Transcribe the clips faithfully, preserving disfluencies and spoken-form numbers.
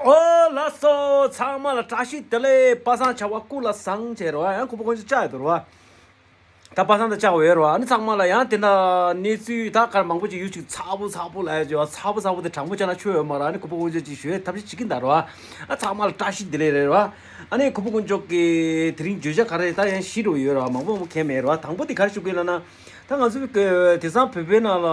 ཨོ་ལགས་སོ། ཚང་མ་ལ་བཀྲ་ཤིས་བདེ་ལེགས། པ་སངས་བྱ་བ་སྐུ་ལ་བཟང་བྱས་རོ། ཡང་ཁོ་པ་དཀོན་མཆོག་བཅར་ཡོད་དོ་རོ། ད་པ་སངས་ད་བཅར་བ་ཡོད་རོ། ཨ་ནི་ཚང་མ་ལ་ཡང་དེ་འདྲ་གནས་ཚུལ་ད་གར་མང་པོ་ཅིག་ཡུལ་ཅིག་ཚ་པོ་ཚ་པོ་ལ་ཡ་བྱས་པ། ཚ་པོ་ཚ་པོ་དེ་གྲང་པོ་བྱས་ན་ཆོ་ཡོད་མ་རོ། ཨ་ནི་ཁོ་པ་དཀོན་མཆོག་ཅིག་ཞུ་ཡའི་ཐབས་ཤེས་བྱེད་ཀྱིན་གདའ་རོ། ཨ་ཚང་མ་ལ་བཀྲ་ཤིས་བདེ་ལེགས་རེད་རོ། ཨ་ནི་ཁོ་པ་དཀོན་མཆོག་གི་དེ་རིང་བརྗོད་བྱ་ག་རེ་ད་ཡང་བཞི་རུ་ཡོད་རོ། མང་པོ་མང་པོ་གང་མེད་རོ། དང་པོ་དེ་ག་རེ་ཞུ་གི་ལབ་ན། ད་ང་ཚོའི་གི་དེང་སང་བོད་པའི་ནང་ལ་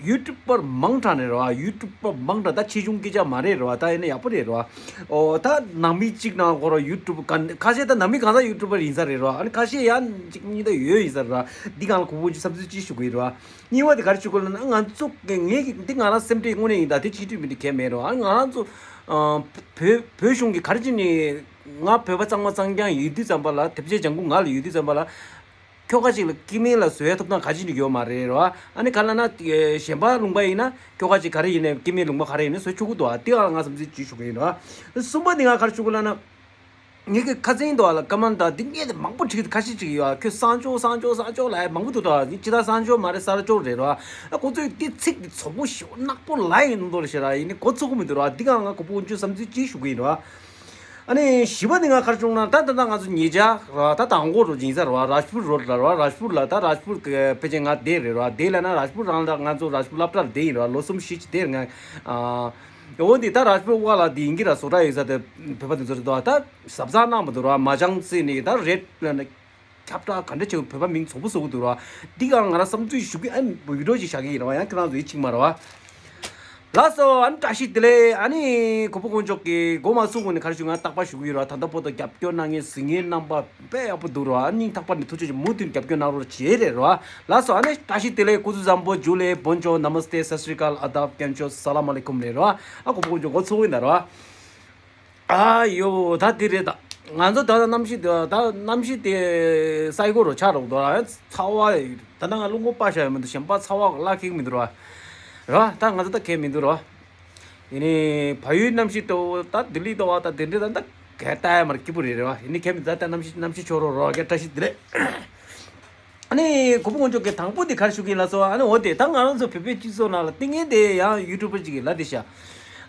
ཡུ་ཊུབ་པར་མང་དྲགས་ནས་རེད་བ། ཡུ་ཊུབ་པར་མང་དྲགས། ད་ཆེ་ཆུང་སྐད་ཆ་མ་རེད་རེད་བ། ད་ཡིན་ན་ཡག་པོ་རེད་རེད་བ། ཨོ་ད་ནང་མི་གཅིག་ནང་ཁོ་རང་ཡུ་ཊུབ་ག་ཁ་ཤས་ད་ནང་མི་གང་ཟག་ཡུ་ཊུབ་པར་ཡིན་ས་རེད་རེད་བ། ཨ་ནི་ཁ་ཤས་ཡང་གཅིག་གཉིས་ད་ཡོད་ཡིན་ས་རེད་ར། འདི་གང་ལ་གོ་བོ་ཅིག་བསམ་ཚུལ་ཅིག་ཞུ་གི་ཡིན་རེད་བ། གཉིས་པ་དེ་ག་རེ་ཞུ་དགོས་ལབ་ན། ང་ཚོ་གི་ངས་ཀྱི་འདི་ང་རང་སེམས་ཁྲལ་དངོས་གནས་ཡིན། ད་དེ་ཕྱི་འཐུས་མི་འདི་གས་མེད་རེད་བ། ཨ་ང་རང་ཚོ་ཨ་བོད་བོད་གཞུང་གི་ག་རེ་བྱས་ནས་ང་བོད་པ་གཙང་མ་གཙང་རྐྱང་ཡིན་དུས་ཙམ་པ་ལ། དེབ་ཆའི་ལྗང་ཁུ་ང་ལ་ཡོད་དུས་ཙམ་པ་ལ། ཁྱོ་ག་ཅིག་ལ་སྐྱེ་དམན་ལ་བཟོ་ཡ་ཐོབ་ཐང་ག་ཅི་ནས་ཡོད་མ་རེད་རོ། ཨ་ནི་ག་ལབ་ན་གཞན་པ་ལུང་པ་ཡིན་ན་ཁྱོ་ག་ཅིག་ག་རེ་ཡིན་ནའི་སྐྱེ་དམན་ལུང་པ་ག་རེ་ཡིན་ནའི་བཟོ་ཆོག་གི་འདུག་ཨ་དེ་ག་ལ་ང་བསམ་ཚུལ་ཅིག་ཞུ་གི་ཡིན་རོ། གསུམ་པ་འདི་ང་ག་རེ་ཞུ་གི་ལབ་ན། ངེད་ཀྱི་ཁ་སང་འདུག་ཨ་ལ་ཀ་མན་ད་འདི་ངས་དེ་མང་པོ་བྲིས་ཏེ་ཁ་ཤས་ཅིག་ཡོད། ཨ་ཁྱོད་གསང་སྤྱོད་གསང་སྤྱོད་གསང་སྤྱོད་ལབ་ཡ་མང་པོ་འདུག་ད་ཅི་ད་གསང་སྤྱོད་མ་རེད་གསར་སྤྱོད་རེད་རོ། ཨ་ཁོ་ཚོས་འདི་ཚིག་འདི་ཚོགས་པོ་ཞེ་པོ་ནག་པོ་ལབ་ཡིན་མདོག་ལ་ཤེས་ར། ཡིན་ནའི་གོ་ཚོད་ཀྱི་མི་འདུག་རོ། འདི་ག་ང་གོ་བོ་དཀོན་མཆོག་བསམ་ཚུལ་ཅིག་ཞུ་གི་ཡིན་རོ། ཨ་ནི་བཞི་པ་ནི་ང་ག་རེ་བྱུང་ན། ད་ད་ལྟ་ང་ཚོ་ཉེ་ཆར་ར་ད་དང་པོ་རུ་ཡིན་ས་ར་བ། རཱཇ་པུར་རོ་ལ་ར་བ། རཱཇ་པུར་ལ་ད་རཱཇ་པུར་གི་ཕལ་ཆེར་ང་བསྡད་རེད་ར་བ། བསྡད་ལབ་ན་རཱཇ་པུར་རང་ལ་ང་ཚོ་རཱཇ་པུར་སློབ་གྲྭར་བསྡད་ཡིན་ར་བ། ལོ་གསུམ་བཞི་ཅིག་བསྡད་རེད་ང་། ཨ་འོ་འདི་ད་རཱཇ་པུར་བ་ལ་འདི་ཡིན་གྱི་ར། བཟོ་གྲྭ་ཡོད་ས་དེ་བོད་པ་དེ་ཚོ་རེད་དོ། ད་གཟབ་གཟབ་གནང་མ་འདུག་ར་བ། མ་ཅང་བརྩིས་ནས་ད་རེད་ལབ་ན། ཁྱབ་བསྒྲགས་ག་འདྲ་བྱས་བོད་པ་མིང་བཙོག་པོ་བཟོ་གི་འདུག་ར། འདི་ག་ང་རང་བསམ་ཚུལ་ཞུ་གི། ཨ་ནི་བི་ཌི་ཡོ་ཅིག་བཞག་གི་ཡིན་ར་བ། ཡང་ཁྱེད་རང་ཚོ་ཡིད་ཆེས་མ་ར་བ། ལགས་སོ། ཨ་ནི་བཀྲ་ཤིས་བདེ་ལེགས། ཨ་ནི་གོ་བོ་དཀོན་མཆོག་གིས་འགོ་མ་ཚུགས་གོང་ནས་ག་རེ་ཞུ། ང་རྟག་པར་ཞུ་གི་ཡོད་ར། ད་ལྟ་བར་དུ་རྒྱབ་སྐྱོར་གནང་མཁན་གཟིགས་མཁན་རྣམ་པ་དཔེ་ཡག་པོ་འདུག་ར། ཨ་སྙིང་ཐག་པ་ནས་ཐུགས་རྗེ་ཆེ། མུ་མཐུད་རྒྱབ་སྐྱོར་གནང་རོགས་བྱེད་རེད་ར། ལགས་སོ། ཨ་ནི་བཀྲ་ཤིས་བདེ་ལེགས། སྐུ་གཟུགས་བཟང་པོ། ཇུ་ལེ། བོན་ཅོ། ནམ་སྟེ། སད་སྲི་ཀལ། ཨ་དབ། ཀྱན་ཅོ། ས་ལམ་ཨ་ལེ་ཀུམ་རེད་ར། ཨ་གོ་བོ་དཀོན་མཆོག་འགོ་ཚུགས་གི་ཡིན་ད་ར། ཨ་ཡོ། ད་དེ་རེད། ད་ང་ཚོ་ད་ལྟ་གནམ་གཤིས་དེ། ད་གནམ་གཤིས་དེ་སའི་གོ་རུ་ཆགས་འགྲོ་གི་འདུག་ར། ཚ་བ། ད་ལྟ་ང་རླུང་འཁོར་སྤར་བཞག་ཡོད་མི་འདུག་གཞན་པ་ཚ་བ་གླགས་ཁེག་མི་འདུག་ར། ར། ད་ང་ཚོ་ད་གས་མི་འདུག་ར། ཡིན་ནའི་ཕ་ཡུལ་གནམ་གཤིས་དོ། ད་ལྡི་ལི་དོ་བ། ད་དེ་འདྲ་ད་ད་གས་ལྟ་ཡ་མར་སྐྱིད་པོ་རེད་རེད་བ། ཡིན་ནའི་གས་མི་ད་ད་གནམ་གཤིས་གནམ་གཤིས་ཆོག་རོགས་རོགས། གས་བཀྲ་ཤིས་བདེ་ལེགས། ཨ་ནི་གོ་བོ་དཀོན་མཆོག་གིས་དང་པོ་དེ་ག་རེ་ཞུ་གི་ཡིན་ལབ་སོང་། ཨ་ནི་འོ་དེ་ད་ང་རང་ཚོ་བོད་པའི་སྤྱི་ཚོགས་ནང་ལ་ཏིང་ངེ་དེ་ཡང་ཡུ་ཊུབ་པར་ཅིག་གིས་ལབ་དེ་ཤག་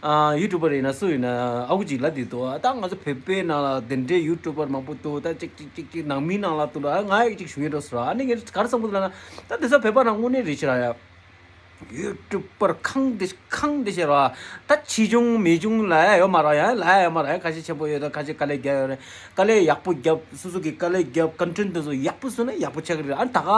ཨ་ཡུ་ཊུབ་པར་ཡིན་ན་སུ་ཡིན་ན་ཨ་ཁུ་ཅིག་ལབ་དེ་འདུག་ད་ང་ཚོ་བོད་པའི་ནང་ལ་དེ་འདྲའི་ཡུ་ཊུབ་པར་མང་པོ་འདུག་ད་ཅིག་ཅིག་ཅིག་ཅིག་ནང་མིའི་ནང་ལ་འདུག་ལ། ང་ཡི་ཅིག་ཞུ་ཡིན་འགྲོ་ཟེར་བ། ཨ་ནི་ངས་ག་རེ་བསམ་གི་འདུག་ལབ་ན། ད་དེ་ཚོ་བོད་པ་རང་དངོས་གནས་རེད་ཤག་ར་ཡ། ཡུ་ཊུབ་པར་ཁང་དེ་ཁང་དེ་ཤེས་ར། ད་ཆེ་ཆུང་མེ་ཆུང་ལབ་ཡ་ཡོད་མ་ར། ཡང་ལབ་ཡ་ཡོད་མ་ར། ཡང་ཁ་ཤས་ཆེན་པོ་ཡོད། ད་ཁ་ཤས་དཀའ་ལས་རྒྱག་ཡོད་རེད། དཀའ་ལས་ཡག་པོ་རྒྱབ། སོ་སོ་གི་དཀའ་ལས་རྒྱབ། ཀོན་ཊེན་ཊི་དེ་ཚོ་ཡག་པོ་བཟོས་ན་ཡག་པོ་ཆགས་ཀྱི་རེད། ཨ་ནི་ད་ག་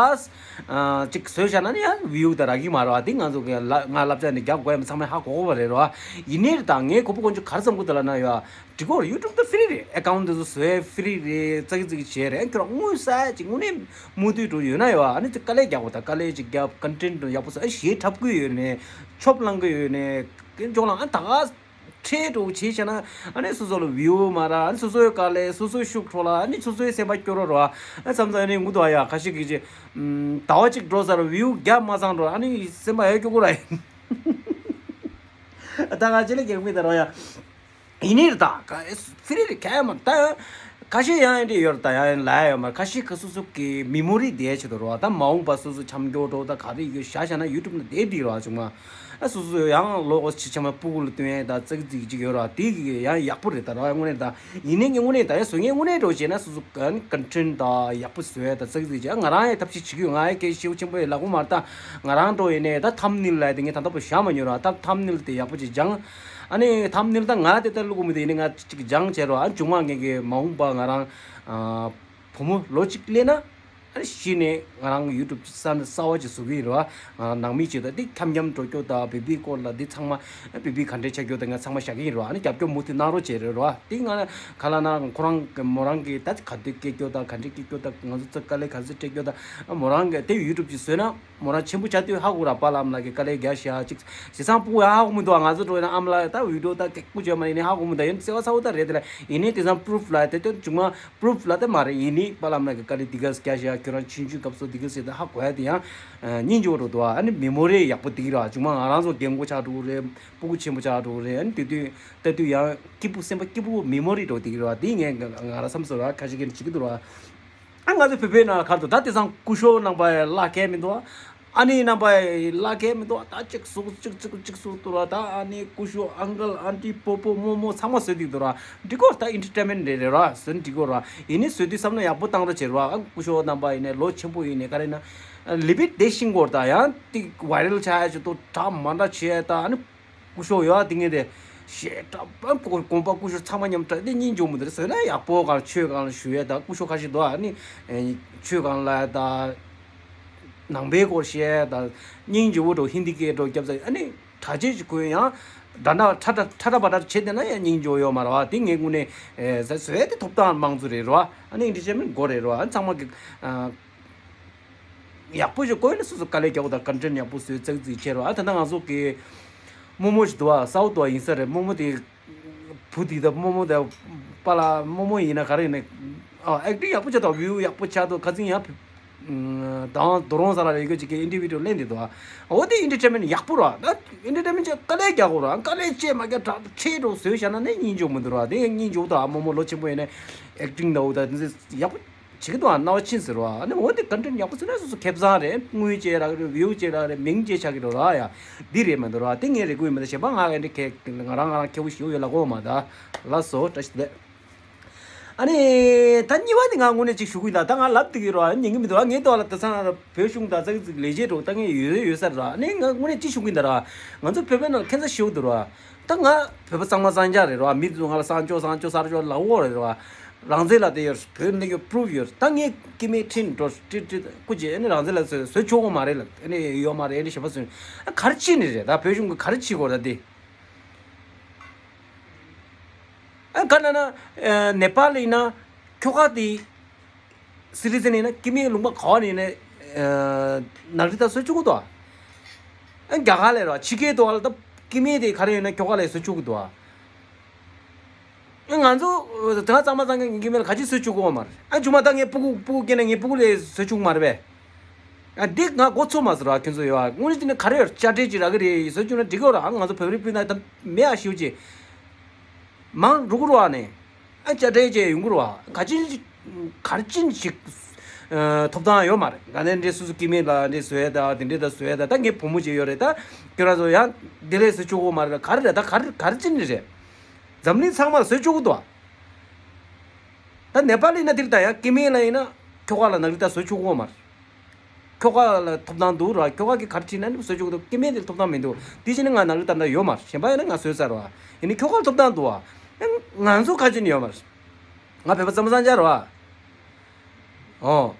ཨ་ཅིག་བཟོས་བཞག་ན་ནི་ཡང་བིའུ་ད་རག་གི་མ་རེད་བ། དེ་ང་ཚོ་གི་ལ་ང་བསླབ་བྱ་ནི་རྒྱག་དགོས་ཡ་མི་ཚང་མས་ཧ་གོ་གོ་བ་རེད་རོ། ཡིན་ནའི་ད་ངས་གོ་བོ་དཀོན་མཆོག་ག་རེ་བསམ་གི་འདུག་ལབ་ན་ཡ། འགྲིག་གོ། ཡུ་ཊུབ་ད་ཧྥི་རི་རེད། ཨེ་ཀའུན་ཊི་དེ་ཚོ་བཟོས་ཧྥི་རི་རེད། ཙག་གི་ཙིག་གི་བྱས་རེད། ཨ་ཁྱོད་རང་དངུལ་ཟ་ཡ་ཅིག་དངོས་གནས་མུ་མཐུད་འགྲོ་ཡོད་ན་ཡ། ཨ་ནི་ཅིག་དཀའ་ལས་རྒྱག་དགོས། ད་དཀའ་ལས་ཅིག་རྒྱབ། ཀོན་ཊེན་ཊི་ཡག་པོ་བཟོ། ཨ་གཞས་འཁྲབ་གི་ཡོད་ནས། ཆོབ་བླངས་གི་ཡོད་ནས། ཀན་ཅོག་ལང་ཨ་ད་ག་ཁྲལ་འགྲོ་བྱས་བྱས་ན། ཨ་ནི་སོ་སོ་ལ་བིའུ་མ་ར། ཨ་ནི་སོ་སོའི་དཀའ་ལས་སོ་སོའི་ཤུགས་འཕྲོག་ལ། ཨ་ནི་སོ་སོའི་སེམས་པ་སྐྱོ་རོགས་རོ། ཨ་མཚམས་མཚམས་ཨ་ནི་ངུ་འདུག་ཨ་ཡ། ཁ་ཤས་ཀྱིས་ཅིག་ཟླ་བ་གཅིག་འགྲོ་ཚར་བིའུ་བརྒྱ་མ་ཚང་འགྲོ། ཨ་ནི་སེམས་པ་ཡ་སྐྱོ་གོ་ར་ཡིན། ད་ག་ཅི་ལས་རྒྱག་མི་ད་རོ་ཡ། ཡིན་ནི་རེད་ད། ཧྥི་རི་རེད། གས་མ་ད། ཁ་ཤས་ཡང་ཡང་འདྲི་ཡོད་རེད་ད། ཡང་ཡང་ལབ་ཡ་ཡོད་མ་རེད། ཁ་ཤས་ཁ་སོ་སོ་གི་མེ་མོ་རི་དེ་ཆེད་དུ་རོ། ད་མ་འོངས་པ་སོ་སོ་འཆམ་སྐྱོ་འགྲོ་ད་ག་རེ་ཡོད་བཞག་བཞག་ན་ཡུ་ཊུབ་ན་དེ་འགྲིག་རོ། ཨ་ཅུང་མ། ཨ་སོ་སོ་ཡང་ལོག་ཕྱི་ཆ་མ་སྤུ་གུ་ལ་སྟོན་ཡ་ད་ཙག་ཙིག་ཅིག་ཡོད་རོ། དེ་གི་ཡང་ཡག་པོ་རེད་ད་རོ། དངོས་གནས་ད། ཡིན་ནའི་ངས་དངོས་གནས་ད་ཡང་བཟོ་མཁན་དངོས་གནས་འགྲོ་བྱས་ན་སོ་སོ་ཀན་ཀོན་ཊེན་ཊི་ད་ཡག་པོ་བཟོ་ཡ་ད་ཙག་ཙིག་ཅིག་ང་རང་ཡང་ཐབས་ཤེས་བྱེད་ཀྱི་ཡོད། ང་ཡང་སྐད་ཤེའུ་ཆེན་པོ་ཡང་ལབ་གོ་མ་རེད་ད། ང་རང་འགྲོ་ཡིན་ནའི་ད་ཐམ་ནེལ་ལབ་ཡ་དེ་ངས་ད་ལྟ་བུ་བཞག་མ་མྱོང་རོ། ད་ཐམ་ནེལ་དེ་ཡག་པོ་ཅིག་སྦྱང་། ཨ་ནི་ཐམ་ནེལ་ད་ང་དེ་ལྟར་བླུག་གོ་མི་འདུག་ཡིན་ནའི་ང་ཅིག་སྦྱང་བྱས་རོ། ཨ་མཇུག་མ་ངས་ཀྱི་མ་འོངས་པ་ང་རང་ཨ་བུ་མོ་ལོ་གཅིག་སླེབས་ན། ཨ་ནི་གཞི་ནས་ང་རང་ཡུ་ཊུབ་གསར་གསར་བ་ཅིག་བཟོ་གི་ཡིན་རོ། ང་རང་ནང་མི་ཅིག་ད་འདི་འཁྱམ་འཁྱམ་འགྲོ་སྐྱོ་ད་བི་བིའི་སྐོར་ལ་འདི་ཚང་མ། བི་བི་ག་འདྲས་ཆགས་སྐྱོ་ད་ང་ཚང་མ་བཞག་གི་ཡིན་རོ། ཨ་ནི་རྒྱབ་སྐྱོར་མུ་མཐུད་གནང་རོགས་བྱེད་རེད་རོ། འདི་ང་ག་ལ་ན་ཁོ་རང་མོ་རང་གི་ད་ག་དུས་སྐྱེ་སྐྱོ་ད་ག་འདྲས་སྐྱེ་སྐྱོ་ད་ང་ཚོ་ཚོ་དཀའ་ལས་ག་ཚོད་སྤྲད་སྐྱོ་ད། མོ་རང་གི་དེ་ཡུ་ཊུབ་ཅིག་བཟོས་ན། མོ་རང་ཆེན་པོ་ཆགས་དུས་ཧ་གོ་ར། པཱ་ལགས་ཨ་མ་ལགས་ཀྱིས་དཀའ་ལས་རྒྱག་ཤག་ཅིག་བྱས་ཙང་སྤུ་གུ་ཡང་ཧ་གོ་མི་འདུག་ང་ཚོ་འགྲོ་ཡིན་ན་ཨ་མ་ལགས་ད་བི་ཌི་ཡོ་ད་སྐད་སྐུ་བརྗོད་མ་ཡིན་ནི་ཧ་གོ་མི་འདུག་ཡིན་གསལ་བ་ཚ་བོ་ད་རེད་དེ་ལ། ཡིན་ནི་དེང་སང་པུ་རུབ་ལ་དེ་དོན་བྱུང་མ་པུ་རུབ་ལ་དེ་མ་རེད། ཡིན་ནི་པཱ་ལགས་ཨ་མ་ལགས་ཀྱིས་དཀའ་ལས་འདི་ག་རྒྱག་ཤག་ཁྱོད་རང་ཆུང་ཆུང་སྐབས་སུ་འདི་ག་ཟེར་ད་ཧ་གོ་ཡ་དེ་ཡང་སྙིང་རྗེ་བོ་འགྲོ་འདུག་ཨ་ནི་མེ་མོ་རི་ཡག་པོ་འདི་ར། བྱུང་མ་ང་རང་ཚོ་རྒན་གོག་ཆགས་འགྲོ་གི་རེད། སྤུ་གུ་ཆེན་པོ་ཆགས་འགྲོ་གི་རེད། ཨ་ནི་དེ་དུས་ལྟ་དུས་ཡང་སྐྱིད་པོ་སེམས་པ་སྐྱིད་པོ་མེ་མོ་རི་འགྲོ་འདི་ར། དེ་ངས་ང་རང་བསམ་སོང་ར། ཁ་ཤས་ཀྱིས་བྱེད་ཀྱི་འདུག་ར། ཨ་ང་ཚོ་བོད་པའི་ནང་ལ་གར་དུ་ད་དེང་སང་སྐུ་ཞབས་ནང་པ་བརླག་མཁན་མི་འདུག་ཨ། ཨ་ནི་རྣམ་པ་ལ་ཁེ་མི་འདུག་ད་གཅིག་གསུག་གཅིག་གཅིག་གཅིག་གསུག་འདུག་ར། ད་ཨ་ནི་སྐུ་ཞབས་ཨང་ཀལ་ཨན་ཊི་པོ་པོ་རྨོ་མོ་ཚང་མ་བཟོས་འདུག་འདུག་ར། འགྲིག་གོ། ད་ཨེན་ཊར་ཊེན་མེན་རེད་རེད་ར། བཟོས་འགྲིག་གོ་ར། ཡིན་ནི་བཟོས་དུས་བསམ་ན་ཡག་པོ་བཏང་རོགས་བྱེད་ར། ཨ་སྐུ་ཞབས་རྣམ་པ་ཡིན་ནའི་ལོ་ཆེན་པོ་ཡིན་ནའི་ག་རེ་ན་ལི་པིད་དེ་ཤིང་གོར་ད་ཡང་ཏིག་ཝའི་རལ་ཆགས་ཡ་ཆུ་ཏོ་གྲ་མ་འདྲ་བྱས་ད། ཨ་ནི་སྐུ་ཞབས་ཡོད་ཨ་དེ་ངས་དེ་ཞེ་དྲག་པ་དགོངས་པ་སྐུ་ཞབས་ཚང་མ་མཉམ་དྲག་དེ་སྙིང་རྗེ་མོ་དེ་བཟོས་ན་ཡག་པོ་གང་ཆོས་གང་ལ་ཞུ་ཡས་ད་སྐུ་ཞབས་ཁ་ཤས་འདུག་ཨ་ནི་ཆོས་གང་ལ་ད་ནང་པའི་སྐོར་བཤད་ད་སྙིང་རྗེ་བོ་འགྲོ་ཧིན་དི་སྐད་འགྲོ་སྐྱབས་ཚ་ཨ་ནི་གྲྭ་ཆས་ཀྱི་ཁོས་ཡང་འདྲ་འདྲ་ཁྲ་ཁྲ་ཁྲ་ཁྲ་བ་འདྲ་བྱེད་དེ་ན་ཡང་སྙིང་རྗེ་བོ་ཡོད་མ་རེད་བ། དེ་ངས་དངོས་གནས་བཟོས་བཟོས་དེ་ཐོབ་ཐང་མང་ཚོ་རེད་རེད་བ། ཨ་ནི་ཨེན་ཊར་ཊེན་མེན་དགོས་རེད་རེད་བ། ཨ་ཚང་མ་གི་ཡག་པོ་ཞིག་བཀོད་ནས་སོ་སོ་དཀའ་ལས་རྒྱག་དགོས་དང་ཀོན་ཊེན་ཡག་པོ་བཟོས་ཙག་ཙིག་བྱས་རོགས། ཨ་ད་ལྟ་ང་ཚོ་གི་རྨོ་མོ་ཞིག་འདུག་ཨ། སའུ་ཏོ་ཡིན་ས་རེད། རྨོ་མོ་དེ་བུ་དེ་ད་རྨོ་མོ་དེ་པཱ་ལགས་རྨོ་མོ་ཡིན་ན་ག་རེ་ཡིན་ན་ཨ་ཨེག་ཊིང་ཡག་པོ་བྱས་དང་བིའུ་ཡག་པོ་ཆགས་འདུག་ཁ་སང་ཡང་དང་དོ་རོང་ས་ལ་ཡོད་གི་ཅིག་གི་ཨིན་ཊར་བིའུ་ལེན་བསྡད་འདུག་ཨ། འོ་དེ་ཨེན་ཊར་ཊེན་མེན་ཡག་པོ་ར། ད་ཨེན་ཊར་ཊེན་མེན་བྱས་དཀའ་ལས་རྒྱག་དགོས་ར། དཀའ་ལས་བྱས་མ་རྒྱག་དྲག་ཁྲེལ་འགྲོ་བཟོས་བཞག་ན་ནི་སྙིང་རྗེ་མི་འདུག་ར། དེ་སྙིང་རྗེ་འདུག་ཨ། རྨོ་མོ་ལོ་ཆེན་པོ་ཡིན་ནའི་ཨེག་ཊིང་འདྲ་བོ་ད་དེ་ཚོ་ཡག་པོ་བྱེད་ཀྱི་འདུག་ཨ། རྣ་བ་ཆིན་ཟེར་བ་ཨ་ནི་འོ་དེ་ཀོན་ཊེན་ཡག་པོ་བཟོས་ན་སོ་སོ་ཁེ་བཟང་རེད། དངུལ་བྱས་རག་རེད། བིའུ་བྱས་རག་རེད། མིང་བྱས་ཆགས་ཀྱི་འགྲོ་ར། ཡ་འདི་རེད་མ་འདུག་ར། དེ་ངས་རེ་སྐུལ་མི་འདུག་གཞན་པ་ང་ཨེ་འདྲ་ཁེ་ང་རང་ང་རང་ཁེ་བོ་ཞིག་ཡོད་ལ་གོ་མ་ད། ལགས་སོ་བཀྲ་ཤིས་བདེ་ལེགས། ཨ་ནི་ད་གཉིས་པ་དེ་ང་དངོས་གནས་ཅིག་ཞུ་གི་ཡིན་ད། ད་ང་ལབ་བསྡད་ཀྱི་རེད་བ། ཉན་གི་མི་འདུག་ཨ། ངའི་ཐོག་ལ་དེང་སང་བོད་གཞུང་དང་ཙག་ཙིག་ལས་བྱེད་འགྲོ་ད་ངས་ཡོད་ཡོད་ས་རེད་ར། ཨ་ནི་ང་དངོས་གནས་ཅི་ཞུ་གི་ཡིན་ད་ར། ང་ཚོ་བོད་པའི་ནང་ཁྱད་མཚར་ཞིག་འདུག་ར། ད་ང་བོད་པ་གཙང་མ་གཙང་རྐྱང་རེད་ར། མི་ཚོ་ང་ལ་གསང་སྤྱོད་གསང་སྤྱོད་གསར་སྤྱོད་ལབ་ཡོད་རེད་ར། རང་བཙན་ལ་དེ་ཡོད། བོད་ནས་ཡོད་པུ་རུབ་ཡོད། ད་ངས་སྐྱེ་དམན་ཁྲིད་འགྲོ་ཁྲིད་ཁྲིད་སྐུ་མཁྱེན། ཨ་ནི་རང་བཙན་ལ་བཟོས་བཟོས་ཆོག་གི་མ་རེད་ལབ། ཨ་ནི་ཡོད་མ་རེད། ཨ་ནི་ཞེ་པོ་ཟེར། ཨ་ག་རེ་བྱས་ནས་རེད། ད་བོད་གཞུང་གིས་ག་རེ་བྱེད་དགོས་རེད་ད་དེ། ཨ་ག་ན་ན་ཨ་ནེ་པཱལ་ཡིན་ན་ཁྱོ་ག་དེ་སི་ཊི་ཛེན་ཡིན་ན་སྐྱེ་དམན་ལུང་པ་ག་བ་ནས་ཡིན་ན་ཨ་ནག་ཐིག་ད་བཟོ་བཅུག་གི་འདུག་ཨ། ཨ་རྒྱ་གར་ལ་ར་ཕྱི་རྒྱལ་དུ་བ་ལ་ད་སྐྱེ་དམན་དེ་ག་རེ་ཡོད་ན་ཁྱོ་ག་ལ་བཟོ་བཅུག་གི་འདུག་ཨ། ཨ་ང་ཚོ་དེ་ག་གཙང་མ་གཙང་རྐྱང་གི་སྐྱེ་དམན་ལ་ག་ཅི་བཟོ་བཅུག་གི་ཡོད་མ་རེད། ཨ་རྒྱུ་མ་ད་ངས་སྤུ་གུ་སྤུ་གུ་སྐྱེས་ན་ངས་སྤུ་གུ་ལ་བཟོ་བཅུག་མ་རེད་པས། ཨ་འདི་ང་མགོ་ཚོས་མ་སོང་ར། ཁྱོད་ཚོ་ཡོད་ཨ། དངོས་གནས་བྱས་ན་ག་རེ་ཡོད། དཔྱ་ཁྲལ་ཅིག་རག་གི་རེད། བཟོ་བཅུག་ན་འགྲིག་གི་ཡོད་ར། ང་ཚོ་བོད་རིགས་སྤུན་ཟླ་ད་མེད་ཨ་ཤིའུ་ཅིག་མང་འགྲོ་གི་རེད་བ་ནས། ཨ་དཔྱ་ཁྲལ་བཅས་ཡོང་གི་རེད་བ། ག་ཅི་ཅིག་ག་རེ་ཅིག་ཨ་ཐོབ་ཐང་ཡོད་མ་རེད། ག་ནས་འདྲེ་སོ་སོ་སྐྱེ་དམན་ལ་འདྲེ་བཟོ་ཡ་ད་དེ་འདྲེ་ད་བཟོ་ཡ་ད། ད་ངའི་བུ་མོ་ཅིག་ཡོད་རེད། ད་ཁྱོད་རང་ཚོ་ཡང་འདི་ལས་བཟོ་བཅུག་གི་ཡོད་མ་རེད། ག་རེ་རེད། ད་ག་རེ་ག་རེ་ཅིག་ནི་རེད། འཛམ་གླིང་ཚང་མར་བཟོ་བཅུག་གི་འདུག་བ། ད་ནེ་པཱལ་ཡིན་ན་དེར་ད་ཡང་སྐྱེ་དམན་ལ་ཡིན་ན་ཁྱོ་ག་ལ་ནག་ཐིག་ད་བཟོ་བཅུག་གི་ཡོད་མ་རེད། ཁྱོ་ག་ལ་ཐོབ་ཐང་འདུག་ར། ཁྱོ་ག་གིས་ག་རེ་བྲིས་ན་ནི་བཟོ་བཅུག་གི་འདུག་སྐྱེ་དམན་དེར་ཐོབ་ཐང་མི་འདུག་དེ་བྱས་ནས་ང་ནག་ཐིག་ད་ད་ཡོད་མ་རེད། གཞན་པ་ཡིན་ན་ང་བཟོས་ཚར་བ། ཡིན་ནའི་ཁྱོ་ག་ལ་ཐོབ་ཐང་འདུག་བ། ང་ཚོ་ག་ཅི་ནས་ཡོད་མ་རེད། ང་བོད་པ་གཙང་མ་གཙང་རྐྱང་རེད་བ། ཨོ།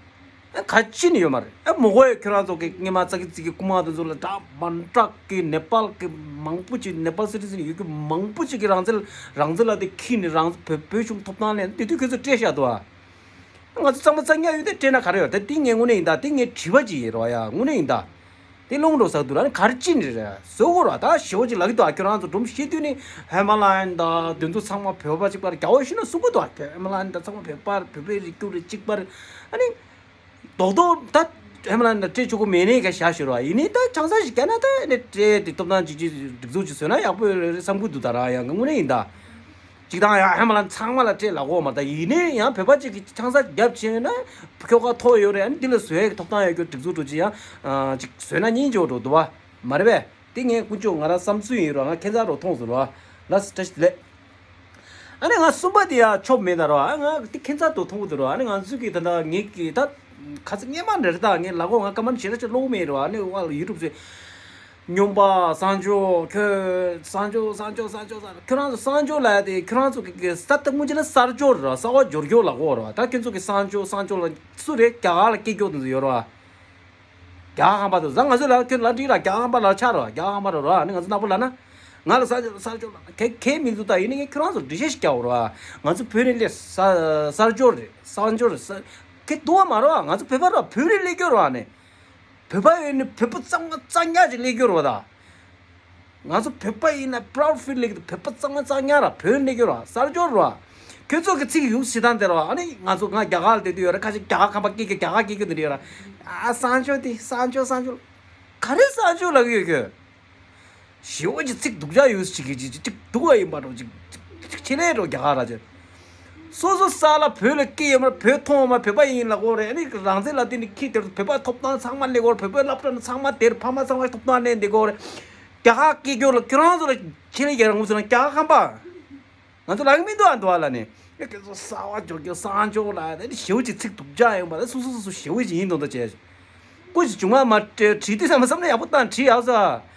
ཨ་ག་ཅི་ནས་ཡོད་མ་རེད། ཨ་མོ་གོ་ཡ་ཁྱོད་རང་ཚོ་གི་སྔོན་མ་ཙག་གི་ཙིག་གི་རྐུ་མ་དེ་ཚོ་ལ་འདྲ་མ་འདྲ་གི་ནེ་པཱལ་གི་མང་པོ་ཅིག་ནེ་པཱལ་སི་ཊི་ཛེན་ཡོད་གི་མང་པོ་ཅིག་གི་རང་བཙན་རང་བཙན་ལ་དེ་ཁྱེར་ནས་རང་བོད་བོད་གཞུང་ཐོབ་ཐང་ལེན་དེ་དུས་ཁྱོད་ཚོ་སྤྲད་བཞག་འདུག་ཨ། ང་ཚོ་གཙང་མ་གཙང་རྐྱང་ཡོད་དེ་སྤྲད་ན་ག་རེ་ཡོད། ད་དེ་ངས་དངོས་གནས་ཡིན་ད། དེ་ངས་དྲི་བ་ཅིག་ཡིན་རོགས་ཡ། དངོས་གནས་ཡིན་ད། དེ་སློང་འགྲོ་ཟེར་འདུག་ར། ཨ་ནི་ག་རེ་ཅི་ནི་རེད། བཟོ་དགོས་ར། ད་ཞེ་པོ་ཅིག་ལབ་ཀྱི་འདུག་ཨ། ཁྱོད་རང་ཚོ་སྒྲུང་བཤད་དུས་ནི་ཧི་མ་ལ་ཡན་དང་དེ་ཚོ་ཚང་མ་བོད་པ་གཅིག་པ་རེད། རྒྱལ་བ་ཞུས་ན་གསུང་གི་འདུག་ཨ། ཧི་མ་ལ་ཡན་དང་ཚང་མ་བོད་པ་རེད། བོད་པའི་རིགས་རྒྱུད་རེད། གཅིག་པ་རེད། ཨ་ནི་རྡོག་རྡོག་ད་ཧི་མ་ལ་ཡན་དང་སྤྲད་ཆོག་གི་མེད་ནའི་ག་བཞག་ཞུ་ར། ཡིན་ནའི་ད་ཆང་ས་ཞིག་བརྒྱབ་ན་ད་ཨ་ནི་སྤྲད་དེ་ཐོབ་ཐང་ཅིག་ཅིག་སྒྲིག་འཛུགས་ཅིག་བཟོས་ན་ཡག་པོ་རེད་བསམ་གི་འདུག་ད་ར། ཡང་དངོས་གནས་ཡིན་ད། གཅིག་དང་ཡང་ཧི་མ་ལ་ཡན་ཚང་མ་ལ་སྤྲད་ལབ་ཀྱི་ཡོད་མ་རེད། ད་ཡིན་ནའི་ཡང་བོད་པ་གཅིག་གིས་ཆང་ས་བརྒྱབ་བྱས་ན་ཁྱོ་ག་ཐོབ་ཡོད་རེད། ཨ་ནི་འདི་ལ་བཟོ་ཡའི་ཐོབ་ཐང་ཡོད་རྒྱུ་སྒྲིག་འཛུགས་འགྲོ་ཅིག་ཡང་ཅིག་བཟོས་ན་སྙིང་རྗེ་པོ་འགྲོ་འདུག་བ། མ་རེད་པས། དེ་ངས་དཀོན་མཆོག་ང་རང་བསམ་ཚུལ་ཡིན་རོགས། ང་ཁྱད་མཚར་རོ་མཐོང་སོང་རོགས། ལགས་སོ་བཀྲ་ཤིས་བདེ་ལེགས། ཨ་ནི་ང་གསུམ་པ་དེ་ཡང་ཆོབ་མེད་ད་རོགས། ཨ་ང་དེ་ཁྱད་མཚར་དུ་མཐོང་གི་འདུག་རོགས། ཨ་ནི་ང་ཚོས་ཀྱི་ད་ལྟ་ངེད་ཀྱི་ད་ཁ་ཚིག་སྔས་མ་འདྲ་རེད། ད་ངས་ལབ་གོ་ང་སྐར་མ་ཞེ་དྲག་ཅིག་ཀློག་མེད་རོགས། ཨ་ནི་ཨ་ལ་ཡུ་ཊུབ་ཟེར། སྨྱོན་པ་གསང་སྤྱོད། ཁྱོད་གསང་སྤྱོད་གསང་སྤྱོད་གསང་སྤྱོད་གསང་སྤྱོད། ཁྱོད་རང་ཚོ་གསང་སྤྱོད་ལབ་ཡ་དེ་ཁྱོད་རང་ཚོ་གི་གི་ས་ད་སྔོན་ཆད་ལ་གསར་སྦྱོར་ར། གསར་བ་སྦྱོར་སྐྱོར་ལབ་གོ་ར། ད་ཁྱོད་ཚོ་གི་གསང་སྤྱོད་གསང་སྤྱོད་ལ་སུ་རེད། རྒྱ་གར་ལ་སྐད་སྐྱོ་དེ་ཚོ་ཡོད་ར། རྒྱ་གར་ཁམས་པ་དེ་ཚོ་ང་ཚོ་ལ་ཁྱོད་ལ་འགྲིག་ར། རྒྱ་གར་ཁམས་པ་ལ་ཆགས་ར། རྒྱ་གར་ཁམས་པ་ར་ར། ནི་ང་ཚོ་ནག་པོ་ལ་ན་ང་ལ་གསར་སྦྱོར་གསར་སྦྱོར་ལ་གལ་གལ་མི་འདུག་ད་ཡིན་ནི་ངས་ཁྱོད་རང་ཚོ་འགྲེལ་བཤད་ཞིག་རྒྱག་ར། ང་ཚོ་བོད་ནས་སླེབས་ས་གསར་སྦྱོར་རེད། གསར་སྦྱོར་རེད་ས་ཁྱེད་འདུག་བ་མ་ར། ང་ཚོ་བོད་པ་ར། བོད་རིགས་སླེབས་སྐྱོ་ར་ནི། བོད་པ་ཡིན་ནི་བོད་པ་གཙང་མ་གཙང་རྐྱང་ཅིག་སླེབས་སྐྱོ་ར་ད། ང་ཚོ་བོད་པ་ཡིན་ན་པ་རའུ་ཌི་ཕིལ་ལེགས་འདུག་བོད་པ་གཙང་མ་གཙང་རྐྱང་ར། བོད་ནས་སྐྱོ་ར་གསར་སྦྱོར་ར། ཁྱོད་ཚོ་གི་ཚིག་ཡུག་ཞེ་སྡང་དེ་ར། ཨ་ནི་ང་ཚོ་ང་རྒྱ་གར་ལ་བསྡད་དུས་ཡོད་ར། ཁ་ཅིག་རྒྱ་གར་ཁམས་པ་སྐད་ཀྱི་རྒྱ་གར་སྐད་ཀྱི་འདི་འདྲ་ཡོད་ར། ཨ་གསར་སྦྱོར་དེ་གསར་སྦྱོར་གསར་སྦྱོར། ག་རེ་གསར་སྦྱོར་ལབ་ཀྱི་ཡོད་ཁྱོད། ཞེ་པོ་ཅིག་ཚིག་སྡུག་ཅག་ཡོད་ཅིག་གི་ཅིག་ཅིག་སྡུག་པ་ཡིན་པ་འགྲོ་ཅིག་ཅིག་ཆེ་ལས་འགྲོ་རྒྱ་གར་ར་ཅིག་སོ་སོ་ས་ལ་བོད་ལ་སྐྱེས་ཡོད་མ་རེད། བོད་མཐོང་ཡོད་མ་རེད། བོད་པ་ཡིན་ལབ་ཀྱི་ཡོད་རེད། ཨ་ནི་རང་བཙན་ལབ་དུས་ནི་ཁྱི་དེར་བོད་པ་ཐོབ་ཐང་ཚང་མ་སླེབས་ཀྱི་ཡོད་རེད། བོད་པའི་སློབ་གྲྭ་ནི་ཚང་མ་དེར་ཕ་མ་ཚང་མ་ཐོབ་ཐང་ལེན་བསྡད་ཀྱི་ཡོད་རེད། རྒྱ་གར་སྐད་སྐྱོ་ལ་ཁྱོད་རང་ཚོ་ལ་ཆེད་ལས་རྒྱལ་རང་ངོས་ཟེར་ན་རྒྱ་གར་ཁམས་པ། ང་ཚོ་ལབ་ཀྱི་མི་འདུག་ཨ། འདུག་ཨ་ལ་ནི་ཨེ་ཁྱེད་ཚོ་གསར་བ་འབྱོར་རྒྱུ་གསར་འབྱོར་ལ་ཨ་ནི་ཞེ་པོ་ཅིག་ཚིག་སྡུག་ཅག་ཡོང་པ་ལ་སོ་སོ་སོ་སོ་ཞེ་པོ་ཅིག་ཡིན་མདོག་མདོག་བྱས། སྐུ་མཁྱེན་མ་སྤྲད་བྲིས་དུས་ཙམ་པ་བསམ་བློ་ཡག་པོ་བཏང་བྲིས་ཡག་ས།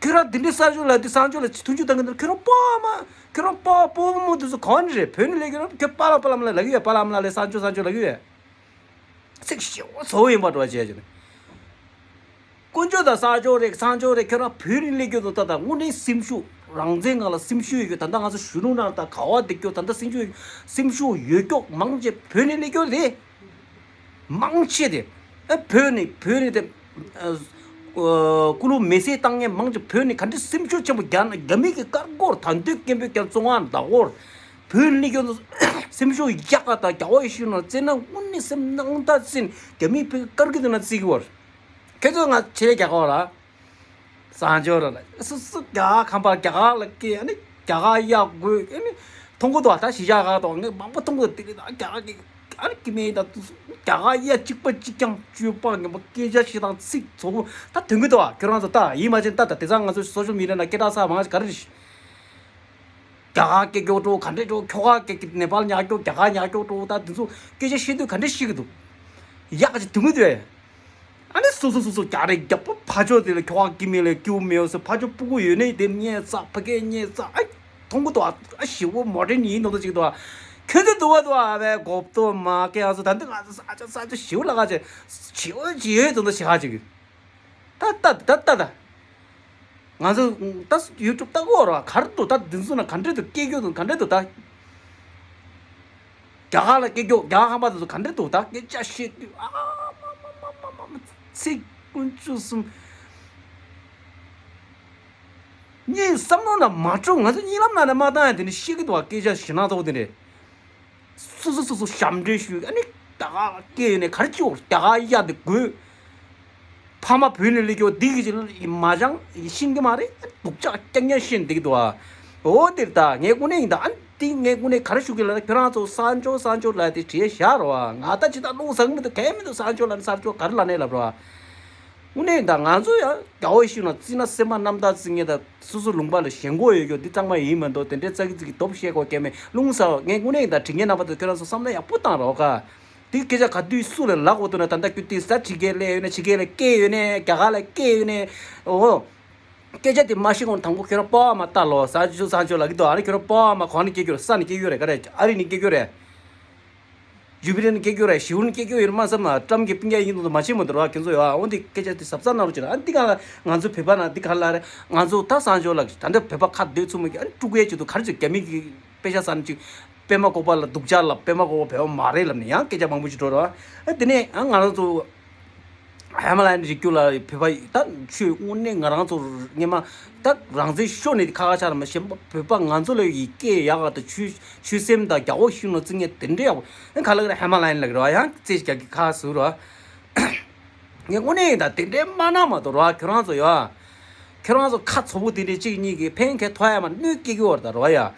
ཁྱོད་རང་འདི་འདྲའི་གསར་འབྱོར་ལ་འདི་གསར་འབྱོར་ལ་མཐུན་འགྱུར་བཏང་གི་འདུག་ཁྱོད་རང་སྤོ་མ། ཁྱོད་རང་སྤོ་སྤོ་བོ་མོ་དེ་ཚོ་གང་ནས་རེད། བོད་ནས་སླེབས་ཀྱི་རེད། ཁྱོད་པཱ་ལགས་པཱ་ལགས་ལ་ལབ་ཀྱི་ཡོད། པཱ་ལགས་ལ་ལས་གསར་འབྱོར་གསར་འབྱོར་ལབ་ཀྱི་ཡོད། ཚིག་ཞེ་པོ་ཚོ་ཡིན་པ་འགྲོ་བྱས་ཀྱི་རེད། དཀོན་མཆོག་དང་གསར་འབྱོར་རེད། གསར་འབྱོར་རེད། ཁྱོད་རང་བོད་ནས་སླེབས་ཀྱི་འདུག་ད་ལྟ་དངོས་གནས་སེམས་ཤུགས་རང་བཙན་སྒང་ལ་སེམས་ཤུགས་ཡོད་རྒྱུ། ད་ལྟ་ང་ཚོ་གཞོན་ནུ་ནང་ད་ག་བ་བསྡད་རྒྱུ། ད་ལྟ་སེམས་ཤུགས་སེམས་ཤུགས་ཡོད་རྒྱུ་མང་ཆེ་བོད་ནས་སླེབས་རྒྱུ་རེད། མང་ཆེ་དེ། ཨ་བོད་ནས་བོད་ནས་དེ། ཨ། ཨ། སྐུ་ལུས་མེ་སྲེག་བཏང་མཁན་མང་ཆེ་བོད་ནས་ག་འདྲ་སེམས་ཤུགས་ཆེན་པོ་རྒྱ་རྒྱ་མི་གི་ཀར་ཀོར་ད་འདོད་སྐད་འབོད་ཀྱང་བཙོང་བ་ད་ཧོར། བོད་ནས་ཀྱང་སེམས་ཤུགས་ཡག་ག་དང་རྒྱ་བ་ཡི་ཤུལ་ན་བཙན་ན་དངོས་གནས་སེམས་ནང་ད་བཙན་རྒྱ་མི་བོད་ཀར་གི་དེ་ན་བརྩི་གི་བར། ཁྱེད་ཚོ་ང་ཆེ་རྒྱ་ག་བ་ལ། གསར་འབྱོར་ལ་སུ་སུ་རྒྱ་གར་ཁམས་པ་རྒྱ་གར་ལ་སྐྱེས། ཨ་ནི་རྒྱ་གར་གཡག་དགོས། ཨ་ནི་མཐོང་གི་འདུག་ད་གཞིས་ཆགས་ཁག་དང་ངས་མང་པོ་མཐོང་གི་འདུག་དེ་རིང་ད་རྒྱ་གར་གྱི་ཨ་ནི་སྐྱེ་དམན་ད་དུ་རྒྱ་གར་གཡག་གཅིག་པ་གཅིག་རྐྱང་སྤྱོད་པ་ངན་པ་སྐད་ཆ་བཤད་སྟངས་ཚིག་ཚོགས་པོ་ད་དོན་གི་འདུག་ཁྱོད་རང་ཚོ་ལྟ་ཡིན་མ་བྱེད་ལྟ་ད་དེ་ཚང་ང་ཚོ་སོ་ཤལ་མི་ཌི་ཡ་ན་སྐད་གྲགས་ས་མང་ཞིག་ག་རེ་རེད། རྒྱ་གར་སྐད་སྐྱོ་འགྲོ་ག་འདྲས་འགྲོ་ཁྱོ་ག་སྐད་ནེ་པཱལ་ཉག་སྐྱོ་རྒྱ་གར་ཉག་སྐྱོ་འགྲོ་ད་དེ་ཚོ་སྐད་ཆ་བཤད་དུས་ག་འདྲས་བཤད་གི་འདུག་ཡག་ཅིག་དུ་མི་འདུག་ཨ་ནི་སོ་སོ་སོ་སོ་རྒྱ་རེ་རྒྱ་པོ་ཕ་ཆོ་དེ་ལ་ཁྱོ་ག་སྐྱེ་མེད་ལ་སྐྱེ་བོ་མེད་སོ་ཕ་ཆོ་སྤུ་གུ་ཡོད་ནས་དེ་ཉེས་ཙག་ཕ་སྐད་ཉེས་ཙག་ཨ་མཐོང་གི་འདུག་ཨ་ཞི་བོ་མོ་ཌན་ཡིན་མདོག་མདོག་ཅིག་འདུག་ཁྱོད་ཚོ་འདུག་བ་འདུག་ཨ་བས་གོབ་ཏོ་མ་སྐད་ཨ་སོ་ད་འདི་ང་ཚོ་ས་ཆ་ས་ཆ་ཞི་བོ་ལ་ག་ཆེ་ཞི་བོ་ཅི་ཡོད་མདོག་མདོག་ཞི་ག་ཅིག་ད་ལྟ་ད་ལྟ་ད། ང་ཚོ་ད་ཡུ་ཊུབ་ལྟ་གོ་ར་གར་དུ་ད་འདི་ཚོ་ན་ག་འདྲས་དུ་སྐད་རྒྱུ་དང་ག་འདྲས་དུ་ད། རྒྱ་གར་ལ་སྐད་རྒྱུ་རྒྱ་གར་ཁམས་པ་དེ་ཚོ་ག་འདྲས་དུ་ད་སྐད་ཆ་བཤད་དུས་ཨ་མ་མ་མ་མ་མ་ཚིག་ཀུན་ཆུ་གསུམ། གཉིད་བསམ་བློ་ན་མ་འཁྲུག་ང་ཚོ་གཉིད་ལམ་ན་ནས་མ་བཏང་ཡ་དེ་ནི་ཤི་གི་འདུག་བ་སྐད་ཆ་ཞེ་ན་ཚོགས་དེ་འདྲས། སོ་སོ་སོ་སོ་ཞབས་འདྲེན་ཞུས། ཨ་ནི་རྒྱ་གར་སྐད་ཡོད་ནས་ག་རེ་བྱེད་འོ། རྒྱ་གར་གཡག་དེ་དགོས། ཕ་མ་བོད་ནས་སླེབས་ཀྱོ་འདི་གི་ཅིག་མ་སྦྱང་ཤེས་ཀྱི་མ་རེད། སྡུག་ཅག་རྐྱང་རྐྱང་བཤད་འདི་གི་འདུག་ཨ། འོ་དེར་ད་ངས་དངོས་གནས་ཡིན་ད། ཨ་ནི་འདི་ངས་དངོས་གནས་ག་རེ་ཞུ་གི་ལ་ཁྱོད་རང་ཚོ་གསར་འབྱོར་གསར་འབྱོར་ལ་དེ་བྲིས་བཞག་རོ་ཨ། ང་ད་ཅི་ད་རླུང་ཟག་མི་འདུག་གལ་མི་འདུག་གསར་འབྱོར་ལ་ནི་གསར་འབྱོར་ག་རེ་ལ་ནས་ལབ་རོ་ཨ། དངོས་གནས་ད་ང་ཚོ་ཡང་རྒྱ་བོད་ཤུལ་ན་བརྩིས་ན་སེམས་པ་རྣམ་དག་བརྩི་ངེས་ད། སོ་སོ་ལུང་པ་ལ་ཞེན་ཁོག་ཡོད་རྒྱུ་འདི་གཙང་མ་ཡིན་མ་གཏོགས་དེ་འདྲའི་ཙག་གི་ཙིག་གི་སྟོབས་ཤེས་གོ་སྐྱེ་མེད་རླུང་ཟ་བ། ངས་དངོས་གནས་ད་དྲི་ངན་རྣམ་པ་ད་ཁྱོད་རང་ཚོ་བསམ་བློ་ཡག་པོ་བཏང་རོགས་ག་འདི་སྐད་ཆ་ག་དུས་སུ་ལ་ལབ་དགོས་འདུག་ན་ད་ལྟ་ཁྱོད་དེ་ས་ཁྲི་གེ་ལས་ཡོད་ན་ཕྱི་རྒྱལ་ལ་སྐད་ཡོད་ནས་རྒྱ་གར་ལ་སྐད་ཡོད་ནས་འོ། སྐད་ཆ་དེ་མ་ཤེས་གོང་དང་པོ་ཁྱོད་རང་པོ་ཨ་མ་ལྟ་ལོ། ས་ཆུ་ས་ཆུ་ལ་གི་དོ་ཨ་རེ་ཁྱོད་རང་པོ་ཨ་མ་གོང་ནས་སྐད་རྒྱུ་རེད། ས་ནས་སྐད་རྒྱུ་རེད། ག་རེ་ཨ་རི་ནས་སྐད་རྒྱུ་རེད། ཇུ་པི་ཊར་ནས་སྐད་རྒྱུ་རེད། ཞི་བོ་ནས་སྐད་རྒྱུ་ཡོད་མ་བསམ་ན་ཊམ་གྱི་སྤུན་ཀྱག་ཡིན་དུ་མ་ཤེས་མ་འདུག་ར་ཁྱོད་ཚོ་ཡོད་ཨ། འོ་འདི་སྐད་ཆ་དེ་གཟབ་གཟབ་གནང་རོགས་བྱེད་ར། ཨ་འདི་ག་ང་ཚོ་བོད་པ་ན་འདི་ག་ལ་རེད། ང་ཚོ་ད་གསར་འབྱོར་ལ་ད་འདི་བོད་པ་ཁ་སྡོད་ཚུགས་མ་གི་ཨ་ནི་ཀྲུག་ཡས་ཅིག་འདུག་ག་རེ་ཅིག་རྒྱ་མི་གི་དཔེ་ཆ་ས་ནས་ཅིག་པད་མ་བཀོད་པ་ལ་སྡུག་ཅག་ལ་པད་མ་བཀོད་པ་བོད་པ་མ་རེད་ལབ་ནས་ཡང་སྐད་ཆ་མང་པོ་ཞིག་འགྲོ་ར། ཨ་དེ་ནས་ཨ་ང་རང་ཚོ། ཧེ་མ་ལ་ཡིན་རིགས་རྒྱུད་ལ་བོད་པ་ད་ཆོས་དངོས་གནས་ང་རང་ཚོ་སྔན་མ་ད་རང་བཙན་ཤོར་ནས་ཁ་ཁ་ཆགས་ལ་མ་གཞན་པ་བོད་པ་ང་ཚོ་ལ་ཡི་སྐད་ཡག་ག་ད་ཆོས་ཆོས་སེམས་དང་རྒྱ་འོག་ཤུལ་ན་བརྩི་ངེས་དེ་འདྲའི་ཡག་པོ་ཨེ་ཁ་ལག་ར་ཧེ་མ་ལ་ཡིན་ལགས་ར་ཡང་རྩེ་རྒྱག་གི་ཁ་ཟུར་ར། ངས་དངོས་གནས་ཡིན་ད་དེ་འདྲའི་མ་གནང་མ་གཏོགས་ར་ཁྱོད་རང་ཚོ་ཡ། ཁྱོད་རང་ཚོ་ཁ་ཚ་པོ་དེ་འདྲའི་གཅིག་གཉིས་ཀྱིས་ཕན་ཁེ་ཐོགས་ཡ་མ་གནོད་སྐྱེལ་གྱི་ཡོད་རེད་ད་རོ་ཡ།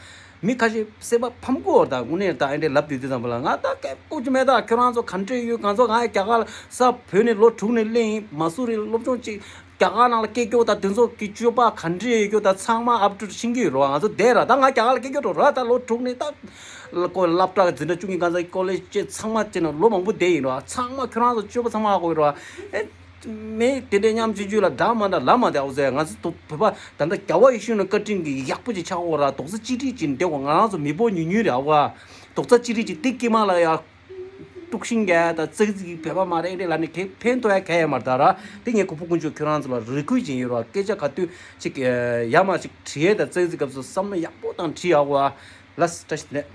མི་ཁ་ཤས་སེམས་པ་ཕམ་གྱི་ཡོད་རེད་ད། དངོས་གནས་ད་ཨེ་འདྲའི་ལབ་དུས་དུས་ཙམ་པ་ལ་ང་ད་སྐད་སྤུ་ཅི་མེད་ད། ཁྱོད་རང་ཚོ་ག་འདྲས་ཡོད། ང་ཚོ་ང་རྒྱ་གར་ས་བོད་ནས་ལོ་དྲུག་ནས་སླེབས་ཡིན། མ་སུ་རི་སློབ་སྦྱོང་གཅིག་རྒྱ་གར་ནང་ལ་སྐད་སྐྱོ་ད་དེ་ཚོ་གི་སྤྱོད་པ་ག་འདྲས་ཡོད་རྒྱུ་ད་ཚང་མ་ཨབ་ཏུ་ཤེས་ཀྱི་ཡོད་རེད་བ། ང་ཚོ་བསྡད་ར་ད་ང་རྒྱ་གར་ལ་སྐད་སྐྱོ་འགྲོ་ར་ད་ལོ་དྲུག་ནས་ད་ཀོ་སློབ་གྲྭ་འཛིན་གྲྭ་བཅུ་གཉིས་ཀ་ཚ་ཀོ་ལེཇ་བཅས་ཚང་མ་བཅས་ནས་ལོ་མང་པོ་བསྡད་ཡིན་ར། ཚང་མ་ཁྱོད་རང་ཚོ་སྤྱོད་པ་ཚང་མ་ཧ་གོ་ཡོད་ར། ཨེ། མི་དེ་འདྲའི་མཉམ་སྤྱོད་སྤྱོད་ལ་འདྲ་མ་འདྲ་ལབ་མ་བདེ་འོ་ཟེར། ང་ཚོ་དུ་བོད་པ་ད་ལྟ་རྒྱ་བོད་ཤུལ་ན་བཀའ་དྲིན་གྱི་ཡག་པོ་ཅིག་ཆགས་འོ་ར། རྡོག་རྩ་གཅིག་སྒྲིལ་ཅིག་འདེགས་འོ། ང་རང་ཚོ་མི་བོ་ཉུང་ཉུང་རེད་འོ། རྡོག་རྩ་གཅིག་སྒྲིལ་ཅིག་ཏིག་ཀི་མ་ལ་ཡ་དཀྲུག་ཤིང་རྒྱག་ད་ཙག་ཙིག་བོད་པ་མ་རེད་རེད་ལབ་ནས་གས་ཕན་ཐོགས་ཡ་གས་ཡ་མ་རེད་ད་ར། དེ་ངས་གོ་ཕུ་དཀོན་མཆོག་ཁྱོད་རང་ཚོ་ལ་རེ་སྐུལ་ཅིག་ཡིན་ར། སྐད་ཆ་ག་དུས་ཅིག་ཡ་མ་ཅིག་བྲིས་ད་ཙག་ཙིག་སྐབས་སུ་བསམ་བློ་ཡག་པོ་དང་བྲིས་ཡག་འོ། ལགས་བཀྲ་ཤིས་བདེ་ལེགས།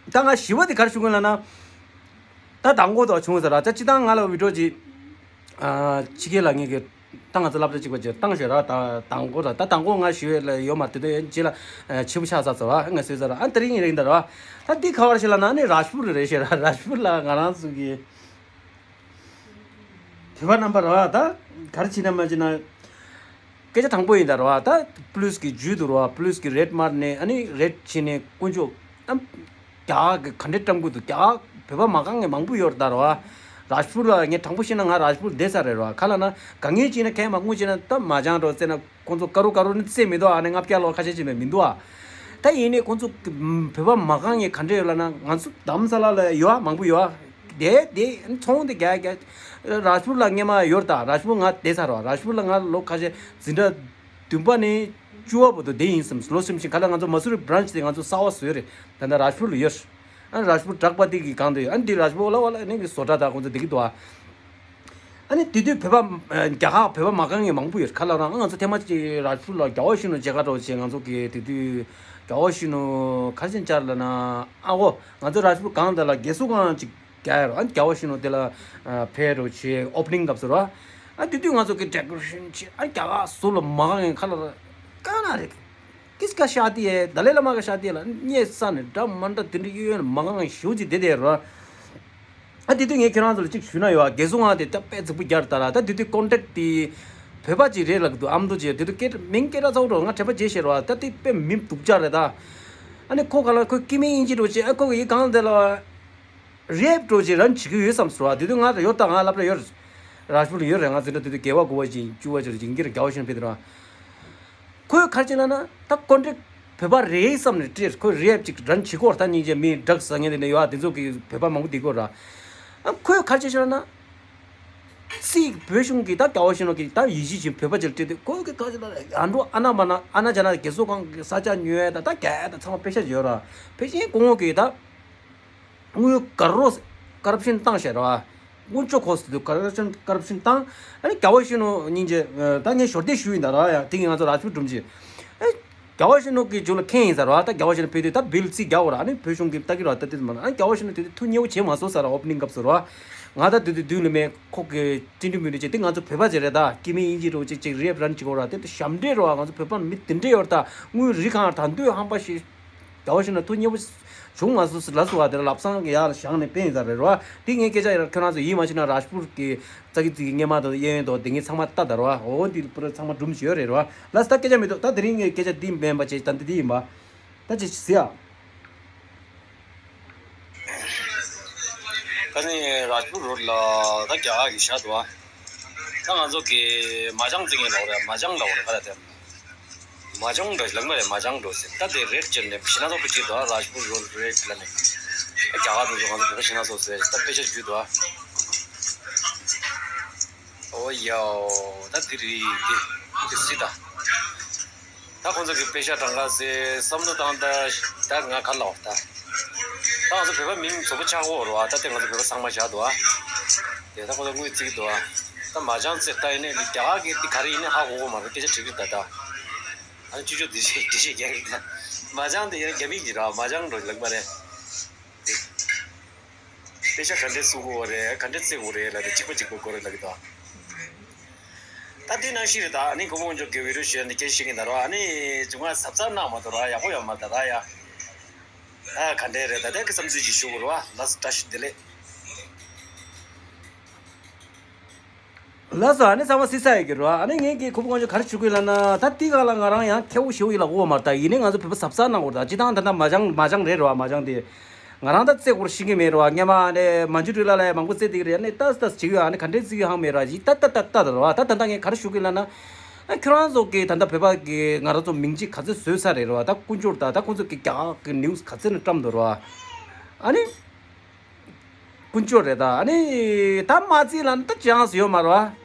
ད་ང་ཞི་བ་དེ་ག་རེ་ཞུ་གི་ལབ་ན། ད་དང་པོ་དང་བྱུང་ཟེར་ར། ད་སྤྱི་བཏང་ང་ལ་བི་ཌིའོ་ཅིག་ཨ། ཕྱི་རྒྱལ་ལ་ངེད་ཀྱི་ད་ང་ཚོ་སློབ་གྲྭ་གཅིག་པ་ཅིག་བཏང་ཞེས་ར། ད་དང་པོ་ར་ད་དང་པོ་ང་ཞི་བ་ལ་ཡོད་མ་དེ་དུས་རྗེས་ལ་ཨ། ཕྱི་པོ་ཆགས་ཚར་ཚར་བ་ང་སོས་ཚར་ར། ཨ་དེ་རིང་ཡིན་རིང་ད་ར། ད་འདི་ག་བར་ཞིག་ལབ་ན་ནི་རཱཇ་པུར་རེད་ཞེས་ར། རཱཇ་པུར་ལ་ང་རང་ཚོ་གི་བོད་པ་རྣམ་པ་ར་ད་ག་རེ་བྱེད་ན་མ་བྱེད་ན། སྐད་ཆ་དྲང་པོ་ཡིན་ད་རོ། ད་པུ་ལིས་ཀྱི་ཇུས་འདུག་རོ། པུ་ལིས་ཀྱི་རེད་མར་ནས་ཨ་ནི་རེད་བྱས་ནས་དཀོན་མཆོག་ཨམ། རྒྱ་གར་གྱི་ག་འདྲས་བཀྲམ་དགོས་འདུག་རྒྱ་གར་བོད་པ་མ་གང་ངས་མང་པོ་ཡོད་རེད་ད་རོ། རཱཇ་པུར་ལ་ངས་དྲང་པོ་བཤད་ན་ང་རཱཇ་པུར་བསྡད་ཚར་རེད་རོ། ག་ལ་ན་ག་ངས་བྱས་ན་གས་མ་དངུལ་བྱས་ན་ད་མ་བྱང་རོ་བཙལ་ན། ཁོང་ཚོ་ཀ་རུ་ཀ་རུ་ནི་བཙལ་མི་འདུག་ཨ་ནི་ལྔ་བརྒྱ་ལོ་ཁ་ཤས་ཅིག་མེད་མི་འདུག་ཨ། ད་ཡིན་ནའི་ཁོང་ཚོ་བོད་པ་མ་གང་ངས་ག་འདྲས་ཡོད་ལ་ན། ང་ཚོ་དྷ་རམ་ས་ལ་ལ་ཡོད་ཨ། མང་པོ་ཡོད་ཨ། དེ་དེ་ཚོང་དེ་རྒྱ་རྒྱ། རཱཇ་པུར་ལ་སྔས་མ་ཡོད་ད། རཱཇ་པུར་ང་བསྡད་ཚར་རོ། རཱཇ་པུར་ལ་ང་ལོ་ཁ་ཤས་འཛིན་གྲྭ་བདུན་པ་ནས་བཅུ་བ་བར་དུ་བསྡད་ཡིན་བསམ། ལོ་གསུམ་ཤིང་ག་ལ་ང་ཚོ་མ་སུ་རི་བྷ་རན་ཆི་དེ་ང་ཚོ་གསར་བ་བཟོས་རེད། ད་ལྟ་རཱཇ་པུར་ལ་ཡོད། ཨ་རཱཇ་པུར་ཌག་པ་ཏི་གི་སྒང་དུ་ཡོད། ཨ་འདི་རཱཇ་པུར་ལ་བ་ལ་ནི་གི་བཟོ་གྲྭ་དང་ཁོང་ཚོ་བསྡད་ཀྱི་འདུག་ཨ། ཨ་ནི་དེ་དུས་བོད་པ་རྒྱ་གར་བོད་པ་མ་གང་ངས་མང་པོ་ཡོད་ཁ་ལ་རང་། ང་ཚོ་ཐེངས་མ་གཅིག་རཱཇ་པུར་ལ་རྒྱལ་བ་ཡིད་བཞིན་ནོར་མཇལ་ཁ་འགྲོ་བྱས། ང་ཚོ་གི་དེ་དུས་རྒྱལ་བ་ཡིད་བཞིན་ནོར་ག་རེ་བྱས་བཅར་ལ་ན། ཨ་འོ་ང་ཚོ་རཱཇ་པུར་སྒང་དེ་ལ་རྒས་གསོ་ཁང་ཅིག་རྒྱག་ཡ་རོ། ཨ་རྒྱལ་བ་ཡིད་བཞིན་ནོར་དེ་ལ་ཕེབས་རོ་བྱས་ཨོ་པ་ནིང་སྐབས་སུ་རོ། ཨ་དེ་དུས་ང་ཚོ་གི་ཌེ་ཀོ་རེ་ཤན་བྱས། ཨ་རྒྱ་གར་ཟུར་ལ་མ་གང་ངས་ཁ་ལ་ར་དཀར་ནག་རེད། ཀིས་ཀ་ཤ་ཏི་ཡེ་དཱ་ལའི་བླ་མ་ཀ་ཤ་ཏི་ཡེ་ལ་རྙེད་ས་ནས་འདྲ་མ་འདྲ་དེ་འདྲ་གཡས་གཡོན་ལ་མ་གང་ཞུ་ཅིག་བསྡད་བསྡད་རོ། ཨ་དེ་དུས་ངས་ཁྱེད་རང་ཚོ་ལ་ཅིག་ཞུས་ན་ཡོད་ཨ། རྒས་གསོ་ཁང་དེ་ད་དཔེ་རྫིག་པོ་རྒྱག་རེད་ད་ར། ད་དེ་དུས་ཀོན་ཊེག་དེ་བོད་པ་ཅིག་རེད་ལབ་ཀྱི་འདུག་ཨ་མདོ་ཅིག་དེ་དུས་སྐད་མིང་སྐད་གྲགས་ཚ་པོ་འགྲོ། ང་དྲན་པ་བརྗེད་ཤེས་རོ། ད་དེ་དཔེ་མི་སྡུག་ཅག་རེད་ད། ཨ་ནི་ཁོ་ག་ལ་ཁོ་སྐྱེ་དམན་དབྱིན་ཇི་འགྲོ་ཅིག་ཨ་ཁོ་གི་ཡི་གང་དེ་ལ་རེབ་འགྲོ་ཅིག་རན་བྱེད་ཀྱི་ཡོད་བསམ་སོང་ར། དེ་དུས་ང་ཡོད་ད། ང་སློབ་གྲྭ་ཡོད་རེད། རཱཇ་པུར་ལ་ཡོད་རེད། ང་འཛིན་གྲྭ་དེ་དུས་བརྒྱད་པ་དགུ་པ་ཅིག་བཅུ་པ་ཅིག་རེད། ཡིན་གྱི་རེད། རྒྱལ་བ་ཡིད་བཞིན་ནོར་ཕེབས་དེ་ར། ཁོས་ག་རེ་བྱས་ལབ་ན་ད་ཀོན་ཊེག་བོད་པ་རེད་བསམ་ནས་སྤྲད། ཁོས་རེབ་ཅིག་རན་བྱེད་ཀྱི་ཡོད་རེད། ད་སྙིང་རྗེ་མི་ཌག་ཟ་མཁན་དེ་འདྲ་ཡོད་ཨ། དེ་ཚོ་གི་བོད་པ་མང་པོ་བསྡད་ཀྱི་ཡོད་ར། ཨ་ཁོས་ག་རེ་བྱས་ལབ་ན། སྲིད་བོད་གཞུང་གིས་ད་རྒྱལ་བ་ཡིད་བཞིན་ནོར་གྱིས་ད་ཡིད་ཆེས་བྱེད་བོད་པ་ཅིག་ལ་སྤྲད་དུས་ཁོས་གི་ག་རེ་ལབ་ཨ་འགྲོ་ཨ་ན་མ་ན་ཨ་ན་ཅ་ན་རྒས་གསོ་ཁང་གི་ས་ཆ་ཉོ་ཡ་ད་ད་རྒྱ་ཡ་ད་ཚང་མ་པེ་ཤ་ཡོད་ར། ཕལ་ཆེར་སྐུ་ངོ་གིས་ད། དངུལ་ག་རོ་ཀོ་རབ་ཤན་བཏང་བཞག་ར་བ། དངུལ་ཆུ་ཁོག་སུ་ཀོ་རབ་ཤན་ཀོ་རབ་ཤན་བཏང་། ཨ་ནི་རྒྱལ་བ་ཡིད་བཞིན་ནོར་སྙིང་རྗེ། ད་ངས་ཞོར་འདེབས་ཞུ་ཡིན་ད་ར་ཡ། དེ་གིན་ང་ཚོ་རཱཇ་པུར་སྒྲུང་ཅིག་ཨ་རྒྱལ་བ་ཡིད་བཞིན་ནོར་གྱི་མཇུག་ལ་མཁན་ཡིན་ས་ར་བ། ད་རྒྱལ་བ་ཡིད་བཞིན་ནོར་ཕེབས་དུས་ད་བིལ་རྩིས་རྒྱག་དགོས་ར། ཨ་ནི་བོད་གཞུང་གིས་ལྟ་གི་ར། ད་དེ་མ་ན་ཨ་རྒྱལ་བ་ཡིད་བཞིན་ནོར་དེ་དུས་ཐུགས་མཉེས་པོ་བྱས་མ་སོང་ས་ར། ཨོ་པ་ནིང་སྐབས་སུ་ར་བ། ང་ད་དེ་དུས་མདུན་ལ་མེད་ཁོག་གི་སྤྲིན་དྲི་མུན་དྲི་བྱས། དེ་ང་ཚོ་བོད་པ་ཅིག་རེད། ད་སྐྱེ་དམན་དབྱིན་ཇི་འགྲོ་ཅིག་ཅིག་རེབ་རན་བྱེད་དགོས་ར། དེ་དུས་ཞབས་འདྲེན་ར་བ། ང་ཚོ་བོད་པ་མི་དེ་འདྲས་ཡོད་ར། ད་དངུལ་རི་གང་ད་འདོད་ཧམ་པ་ཞིག་རྒྱལ་བ་ཡིད་བཞིན་ནོར་ཐུགས་མཉེས་པོ་བྱུང་མ་སོང་ཟེར་ལབ་སོང་བ། དེ་ལ་ལབ་སང་ཡར་ལ་བཞེངས་ནས་ཕེབས་ཡིན་ས་རེད་རོ། དེ་ངའི་སྐད་ཆ་ཡར་ཁྱོད་རང་ཚོ་ཡིད་མ་ཆེས་ན་རཱཇ་པུར་གྱི་ཙ་གི་ཙི་གི་སྔས་མ་དང་གཡས་གཡོན་དང་དེ་ངས་ཚང་མ་ལྟ་ད་རོ། འོ་འདི་པུ་ར་ཚང་མ་སྒྲུང་བྱས་ཡོད་རེད་རོ། ལགས་སོ། ད་སྐད་ཆ་མི་འདུག་ད་དེ་རིང་ངའི་སྐད་ཆ་འདི་མིན་པ་བྱས། ད་འདི་འདི་ཡིན་པ། ད་ཅི་ཟེར་ཡ། ད་ནི་རཱཇ་པུར་རོ་ལ་ད་རྒྱ་གར་གྱི་ཤག་འདུག་ཨ། ད་ང་ཚོ་གི་མ་ཅང་ཙི་ངན་ལབ་རེད། མ་ཅང་ལབ་རེད། ག་ལ་དེ། མ་ཅང་འགྲོ་ལགས་མ་རེད། མ་ཅང་འགྲོ་ཟེར། ད་དེ་རེད་ཅེར་ནས་ཕྱི་ན་ཚོགས་པ་ཅིག་འདུག་ཨ། རཱཇ་པུར་རོ་རེད་ལ་ནི། ཨ་རྒྱ་གར་དུ་ཚོ་ང་ཚོ་བོད་པ་ཕྱི་ན་ཚོགས་ཟེར་ད་དཔེ་ཆ་བརྒྱུད་འདུག་ཨ། ཨོ་ཡའོ། ད་དེ་རེད་དེ། དེ་སྲིད་ད། ད་ཁོང་ཚོ་གི་དཔེ་ཤག་གྲངས་ཀ་ཟེར་བསམ་བློ་བཏང་ད། ད་ང་ག་ལ་འོ་ད། ད་ང་ཚོ་བོད་པ་མིང་བཟོ་པོ་ཆགས་འོ་རོ་ཨ། ད་དེ་ང་ཚོ་བོད་པ་ཚང་མ་བཞག་འདུག་ཨ། དེ་ད་ཁོང་ཚོ་དངུལ་བརྩི་གི་འདུག་ཨ། ད་མ་ཅང་ཟེར་ད་ཡིན་ནའི་རྒྱ་གར་གི་དེ་ག་རེ་ཡིན་ནའི་ཧ་གོ་གོ་མ་རེད། སྐད་ཆ་དྲི་གི་ད་ད། ཨ་ནི་ཅུ་ཅུ་དེ་ཞིག་དེ་ཞིག་རྒྱག་གི་ད། མ་ཅང་དེ་ཡིན་ན་རྒྱ་མིང་གི་ར། མ་ཅང་འགྲོ་ལགས་མ་རེད། དཔེ་ཆ་ག་འདྲས་བཙུགས་དགོས་རེད། ག་འདྲས་བརྩི་དགོས་རེད་ལབ་དེ་གཅིག་པ་གཅིག་པ་དགོས་རེད་ལབ་ཀྱི་འདུག་ད་དེ་ནང་བཞིན་རེད། ད་ཨ་ནི་གོ་བོ་འཇོག་གི་བི་ཌིའོ་ཞུ་ཡ་འདི་སྐད་ཤེས་ཀྱི་ན་རོ། ཨ་ནི་བྱུང་བ་གཟབ་གཟབ་གནང་མ་གཏོགས་ར་ཡག་པོ་ཡོད་མ་རེད་ད་ར་ཡ། ད་ག་འདྲས་རེད། ད་ལྟའི་གི་བསམ་ཚུལ་ཅིག་ཞུ་དགོས་རེད་བ། ལགས་སོ། བཀྲ་ཤིས་བདེ་ལེགས། ལགས་སོ། ཨ་ནི་ཚང་མ་སྲིད་ས་ཡོད་ཀྱི་རོ། ཨ་ནི་ངས་ཀྱི་ཁོ་བོ་ང་ཚོ་ག་རེ་ཞུ་གི་ལབ་ན། ད་དེ་ག་ལ་ང་རང་ཡང་ཁེ་བོ་ཞེ་བོ་ཡིན་ལ་འོ་མ་རེད། ད་ཡིན་ནའི་ང་ཚོ་བོད་པ་གཟབ་གཟབ་གནང་དགོས་རེད། ད་སྤྱི་བཏང་ད་ལྟ་མ་ཅང་མ་ཅང་རེད་རོ། མ་ཅང་དེ་ང་རང་ད་རྩེ་སྐོར་ཤེས་ཀྱི་མེད་རོ། སྔས་མ་ཨ་ནི་མ་འཇུ་ཀྲི་ལ་ལ་ཡ་མང་པོ་རྩེ་དེ་གི་རེད། ཨ་ནི་ཏག་ཏག་བྱེད་ཀྱི་ཡོད། ཨ་ནི་ག་འདྲས་རྩེ་གི་ཧང་མེད་རོ། ཡི་ད་ད་ད་ད་ད་རོ། ད་ད་ད་ངས་ག་རེ་ཞུ་གི་ལབ་ན། ཨ་ཁྱོད་རང་ཚོ་གི་ད་ལྟ་བོད་པ་གི་ང་རང་ཚོ་མིང་ཅིག་ག་ཚོད་བཟོས་ཚར་རེད་རོ། ད་དཀོན་མཆོག་ད་ད་ཁོང་ཚོ་གི་རྒྱ་གར་གི་ནིའུ་སི་ག་ཚོད་ནས་བཀྲམ་འདུག་རོ། ཨ་ནི། དཀོན་མཆོག་རེད་ད། ཨ་ནི་ད་མ་རྩིས་ལ་ད་ཅང་ཟེར་ཡོད་མ་རེད་བ།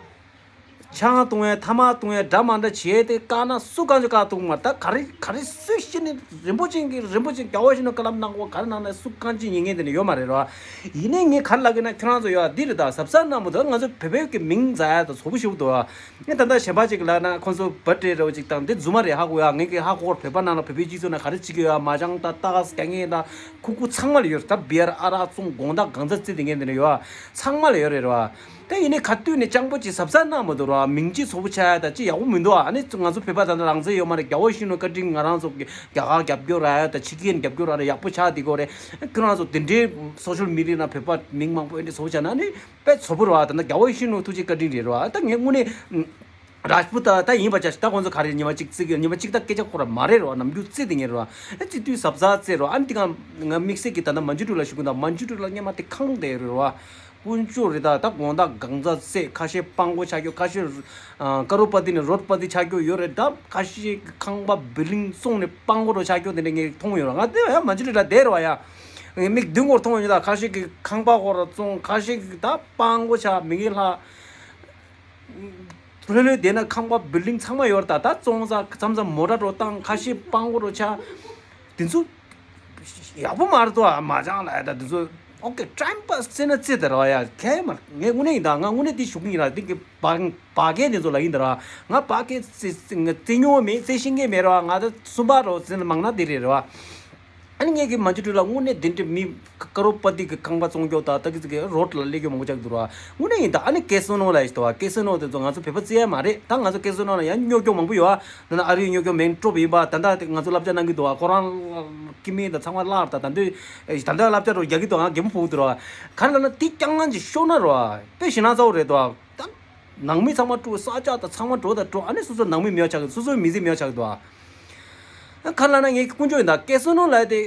ཆང་བཏུང་བའི་ཐ་མག་བཏུང་བའི་འདྲ་མ་འདྲ་བྱས་ཏེ་བཀག་ན་སུ་གང་ཅི་བཀག་ཐུབ་མ་རེད། ད་ག་རེ་ག་རེ་སུས་ཤི་ནི་རིན་པོ་ཆེ་གི་རིན་པོ་ཆེ་རྒྱལ་བ་ཡིད་བཞིན་ནོར་བཀའ་སློབ་གནང་དགོས། ག་རེ་གནང་ན་སུ་གང་ཅི་ཉན་མཁན་དེ་ནི་ཡོད་མ་རེད་རོ། ཡིན་ནའི་ངས་ག་རེ་ལབ་གི་ན་ཁྱོད་རང་ཚོ་ཡོད་འདི་རེད་ད། གཟབ་གཟབ་གནང་མ་ཐུབ། ང་ཚོ་བོད་པའི་གི་མིང་ཛ་ཡ་ད་ཚོ་བོ་ཞིག་འདུག་བ། ངས་ད་ལྟ་གཞན་པ་ཅིག་ལབ་ན་ཁོང་ཚོ་བྷ་ཏྲེ་རེ་བ་ཅིག་དང་དེ་རྫུན་མ་རེད་ཧ་གོ་ཡ། ངས་ཀྱི་ཧ་གོ་བར་བོད་པ་ནང་ལ་བོད་པའི་སྤྱི་ཚོགས་ནང་ག་རེ་བྱེད་ཀྱི་ཡོད་ཡ། མ་ཅང་ད་ཏག་ཀྱ་ངན་ད་ཁུ་ཁུ་ཚང་མ་ལ་ཡོད་རེད། ད་བི་ཡར་ཨ་རག་བཙོང་དགོང་དག་གང་ཚ་རྩི་དེ་ངས་འདི་ནས་ཡོད་ཡ། ཚང་མ་ལ་ཡོད་རེད་ར། ད་ཡིན་ནའི་ག་དུས་ནས་སྤྱང་པོ་ཅིག་གཟབ་གཟབ་གནང་མ་ཐུབ་ར། མིང་ཅིག་ཚོ་བོ་ཆགས་ཡ་ད་ཅི་ཡག་པོ་མི་འདུག་ཨ་ནི་ང་ཚོ་བོད་པ་ད་ལྟ་རང་བཙན་ཡོད་མ་རེད། རྒྱལ་བ་ཡིད་བཞིན་ནོར་བཀའ་དྲིན་ང་རང་ཚོ་གི་རྒྱ་གར་རྒྱབ་སྐྱོར་ར་ཡ་ད་ཕྱི་རྒྱལ་རྒྱབ་སྐྱོར་ར་ཡ་ཡག་པོ་ཆགས་བསྡད་ཀྱི་ཡོད་རེད། ཁྱོད་རང་ཚོ་དེ་འདྲའི་སོ་ཤལ་མི་ཌི་ཡ་ནང་བོད་པ་མིང་མང་པོ་ཨེ་འདྲ་ཚོ་བོ་ཆགས་ན་ནི། དཔེ་ཚོ་བོ་རེད་བ། ད་ནི་རྒྱལ་བ་ཡིད་བཞིན་ནོར་ཐུགས་རྗེ་བཀའ་དྲིན་རེད་རེད་བ། ད་ངས་དངོས་གནས་ རཱཇ་པུ་ཏ་ད་ཡིན་པ་ཆ་ཞིག་ད་ཁོང་ཚོ་ག་རེ་ཉི་མ་གཅིག་རྩེ་གི་ཉི་མ་གཅིག་ད་སྐད་ཆ་ཁོ་ར་མ་རེད་རོ། ནམ་རྒྱུན་རྩེ་དེ་ངེས་རོ། ཨ་རྩེ་དུས་གཟབ་གཟབ་རྩེ་རོ། ཨ་ནི་དེ་ག་ང་དམིགས་བསལ་གི་ད་ལྟ་མན་ཇུ་ཀྲུ་ལ་ཞུ་གི་ད་མན་ཇུ་ཀྲུ་ལ་སྔོན་མ་དེ་ཁང་དེ་རེད་རོ། དཀོན་མཆོག་རེད། ད་ད་དགོང་དག་གང་ཟག་སྲས་ཁ་ཤས་སྤང་གོ་ཆགས་ཀྱོ། ཁ་ཤས་ཀ་རོ་པ་ཏི་ནས་རོད་པ་ཏི་ཆགས་ཀྱོ་ཡོད་རེད། ད་ཁ་ཤས་ཁང་པ་བིལ་ལིང་བཙོང་ནས་སྤང་གོ་རོ་ཆགས་ཀྱོ་དེ་འདྲ་ངས་མཐོང་ཡོད་ར། ང་དེ་ཡང་མ་ཅི་རེད་ད་དེ་ར་བ་ཡ། ངས་མིག་མདུན་སྐོར་མཐོང་ཡོད་ད། ཁ་ཤས་ཀྱི་ཁང་པ་ཁོ་ར་བཙོང་། ཁ་ཤས་ཀྱི་ད་སྤང་གོ་ཆགས་མི་ངན་ལྷ། ལྷོད་ལྷོད་དེ་ན་ཁང་པ་བིལ་ལིང་ཚང་མ་ཡོད་ར། ད་ད་བཙོང་ས་མཚམས་མཚམས་མོ་ཊ་རོ་བཏང་། ཁ་ཤས་སྤང་གོ་རོ་ཆགས། དེ་ཚོ་ཡག་པོ་མ་རེད་དོ། མ་ཅང་ལ་ད་དེ་ཚོ་ཨོ་ཀེ་ཊའིམ་པཱ་སི་རྩེ་ན་རྩེ་དེ་ར་བ་ཡ། ཁྱད་མ་ངས་དངོས་གནས་ཡིན་ད། ང་དངོས་གནས་དེ་ཞུ་གི་ཡིན་ར། དེ་གི་བ་བ་གས་དེ་ཚོ་ལ་ཡིན་ད་ར། ང་བ་གས་རྩེ་རྩེ་མྱོང་མེད། རྩེ་ཤེས་ཀྱི་མེད་ར་བ། ང་ད་གསུམ་པ་རོ་རྩེ་ན་མང་ན་དེ་རེད་ར་བ། ཨ་ནི་ངས་ཀྱི་མན་ཇུ་ཀྲུ་ལ་དངོས་གནས་དེ་འདྲ་མི་ཀ་རོ་པ་ཏི་གི་ཁང་པ་བཙོང་རྒྱུ་དང་ད་གི་ཙི་གི་རོ་ཌི་ལ་སླེབས་རྒྱུ་མང་པོ་ཆགས་འདུག་ར། དངོས་གནས་ཡིན་ད། ཨ་ནི་ཀེ་སི་ནོ་ལ་ཡིན་ད་བ། ཀེ་སི་ནོ་དེ་ཚོ་ང་ཚོ་བོད་པ་རྩེ་ཡ་མ་རེད། ད་ང་ཚོ་ཀེ་སི་ནོ་ལ་ཡང་སྨྱོ་སྐྱོ་མང་པོ་ཡོད་ཨ། ད་ནི་ཨ་རིའི་སྨྱོ་སྐྱོ་མེན་ཀྲོབ་ཡིན་པ། ད་ལྟ་དེ་ང་ཚོ་བསླབ་བྱ་གནང་གི་འདུག་ཨ། ཁོ་རང་ཀི་མེད་ད་ཚང་མ་བརླག་ད། ད་འདི་ད་ལྟ་བསླབ་བྱ་རོ་རྒྱག་གི་འདུག་ཨ། རྒན་མོ་ཕུག་འདུག་ར། ག་རེ་ལབ་ན་དེ་རྐྱང་ངན་ཅིག་ཤོར་ན་རོ་དཔེ་ཞེ་ན་ཚ་བོ་རེད་དོ། ད་ནང་མི་ཚང་མ་དཀྲུགས། ས་ཆ་དང་ཚང་མ་འགྲོ་དང་འགྲོ། ཨ་ནི་སོ་སོ་ནང་མི་མེད་པ་ཆགས་གི། སོ་སོའི་མི་ཚེ་མེད་པ་ཆགས་གི་འདུག་ཨ། ག་རེ་ལབ་ན་ངའི་དཀོན་མཆོག་ཡིན་ད། ཀེ་སི་ནོ་ལ་དེ་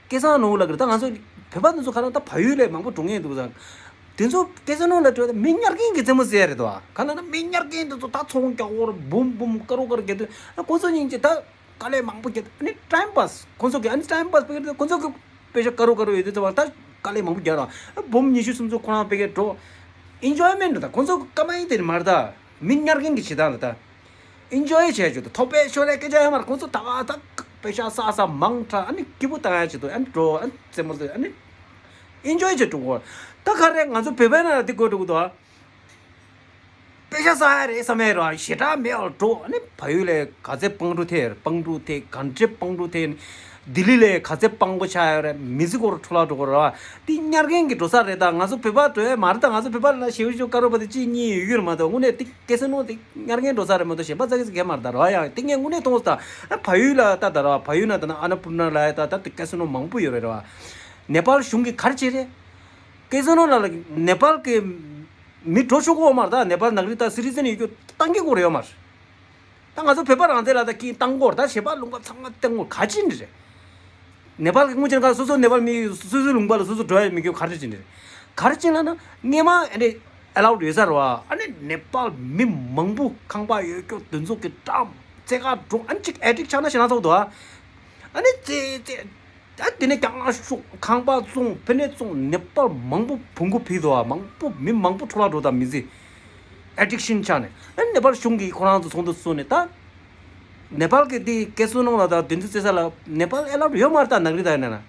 ཀེ་སང་ནོ་ལ་གི་ད་ང་ཚོ་བོད་པ་འདི་ཚོ་ག་རེ་ད་བལ་ཡུལ་ལས་མང་པོ་འགྲོ་མཁན་འདུག་ས། དེ་ཚོ་ཀེ་སི་ནོ་ལ་འགྲོ་ད་མི་ཉར་མཁན་གྱི་རྩེད་མོ་རྩེ་ཡ་རེད་དོ། ག་རེ་ལབ་ན་མི་ཉར་མཁན་འདི་ཚོ་ད་ཚོང་རྒྱག་གོ་ར་འབུམ་འབུམ་ཀ་རོ་ཀ་རོ་རྒྱག་དུས། ཨ་ཁོ་ཚོ་སྙིང་རྗེ་ད། དཀའ་ལས་མང་པོ་བརྒྱབ། ཨ་ནི་ཊའིམ་པཱ་སི་ཁོང་ཚོ་གི། ཨ་ནི་ཊའིམ་པཱ་སི་བྱེད་ཀྱི་རེད། ཁོང་ཚོ་གི་པེ་ཤ་དཀར་པོ་དཀར་པོ་ཡོད་དུས་ཙམ་པ་ད་དཀའ་ལས་མང་པོ་རྒྱག་ར། འབུམ་ཉི་ཤུ་སུམ་ཅུ་ཁོ་རང་པེ་ཀེ་འགྲོ། ཨིན་ཇོའི་མེན་ཊི་རེད་ད། ཁོང་ཚོ་སྐར་མ་ཡིན་དེ་མ་རེད་ད། མི་ཉར་མཁན་གྱི་བྱེད་སྟངས་རེད་ད། ཨིན་ཇོའི་བྱས་བྱོས་ད། ཐོབ་པའི་ཤོག་ལས་སྐད་ཆ་ཡོད་མ་རེད། ཁོང་ཚོ་ད་བ་ད་པེ་ཤ་བསགས་ས་མང་དྲགས། ཨ་ནི་སྐྱིད་པོ་བཏང་ཡ་བྱེད་དོ། ཨ་ནི་འགྲོ། ཨ་ནི་རྩེད་མོ་རྩེ། ཨ་ནི་ཨིན་ཇོའི་བྱེད་འགྲོ་གོ། ད་ག་རེ་ང་ཚོ་བོད་པའི་ནང་ལ་དེ་དགོས་འགྲོ་གི་འདུག་ཨ། པེ་ཤ་བསགས་ཡ་རེད་བསམ་ཡ་རོ། ཞེ་དྲག་མེད་པར་འགྲོ། ཨ་ནི་བལ་ཡུལ་ལ་ག་ཚད་སྤང་འགྲོ་ཐེ་སྤང་འགྲོ་ཐེ། ག་འདྲ་སྤང་འགྲོ་ཐེ། ལྡི་ལི་ལ་ག་ཚད་སྤང་པོ་ཆགས་ཡ་རེད། མི་ཚེ་སྐོར་འཕྲོ་བརླག་འགྲོ་གི་རེད་བ། དེ་ཉར་མཁན་གྱི་འགྲོ་ས་རེད་ད། ང་ཚོ་བོད་པ་འགྲོ་ཡ་མ་རེད་ད། ང་ཚོ་བོད་པ་ལ་ཞེའུ་ཞེའུ་དཀར་པོ་དེ་གཅིག་གཉིས་ཡོད་རྒྱུ་རེད་མ་གཏོགས། དངོས་གནས་དེ་ཀེ་སི་ནོ་དེ་ཉར་མཁན་འགྲོ་ས་རེད་མ་གཏོགས་གཞན་པ་ཙག་གེ་ཙིག་གེ་མ་རེད་ད་རོ། ཡང་དེ་ངས་དངོས་གནས་མཐོང་སོང་ད། ཨ་བལ་ཡུལ་ལ་ལྟ་ད་རོ། བལ་ཡུལ་ན་ད་ན་ཨ་ན་པུར་ན་ལ་ཡ་ད་ད་དེ་ཀེ་སི་ནོ་མང་པོ་ཡོད་རེད་རོ། ནེ་པཱལ་གཞུང་གིས་ག་རེ་བྱས་རེད། ཀེ་སི་ནོ་ལ་ལ་ནེ་པཱལ་གྱི་མི་འགྲོ་ཆོག་གོ་མ་རེད་ད། ནེ་པཱལ་ནག་རི་ད་སི་ཊི་ཛེན་ཡོད་རྒྱུ་བཏང་གི་གོ་རེད་ཡོད་མ་རེད། ད་ང་ཚོ་བོད་པ་རང་བཙན་ལ་ད་ཀྱིན་བཏང་གོ་རེད་ད། བྱེས་པ་ལུང་པ་ཚང་མ་བཏང་གོ་ག་ཅི་འདྲ་རེད། ནེ་པཱལ་གྱི་དངུལ་ཅན་ག་སོ་སོ་ནེ་པཱལ་མི་སོ་སོའི་ལུང་པ་ལ་སོ་སོ་འགྲོ་ཡ་མི་རྒྱུ་ག་རེ་ཅི་འདྲ་རེད། ག་རེ་ཅི་ལབ་ན་སྔས་མ་ཨ་ནི་ཨེ་ལའུ་ཌི་ཡོད་ས་རེད་བ། ཨ་ནི་ནེ་པཱལ་མི་མང་པོ་ཁང་པ་ཡོད་རྒྱུ་དེ་ཚོ་གི་འགྲམ་རྩེ་ཁ་འགྲོ། ཨ་ནི་གཅིག་ཨེ་ཌིག་ཆགས་ན་ཞེ་ན་ཚོགས་འདུག་ཨ། ཨ་ནི་རྩེ་རྩེ། ད་དེ་ནས་ཀྱང་ང་ཤོག་ཁང་པ་བཙོང་། ཕ་ནས་བཙོང་། ནེ་པཱལ་མང་པོ་བོང་གུ་ཕུད་དོ། མང་པོ་མི་མང་པོ་འཕྲོ་བརླག་འགྲོ་དང་མི་ཚེ་ཨེ་ཌིག་ཤན་ཆགས་ནས། ཨ་ནི་ནེ་པཱལ་གཞུང་གིས་ཁོ་རང་ཚོ་ཚོགས་འདུ་བཟོས་ནས་ད་ནེ་པཱལ་གི་དེ་ཀེ་སི་ནོ་ལ་ད་དེ་ཚོ་རྩེ་ས་ལ་ནེ་པཱལ་ཨེ་ལའུ་ཌི་ཡོད་མ་རེད་ད། ནག་རི་ད་ཡིན་ན་ན་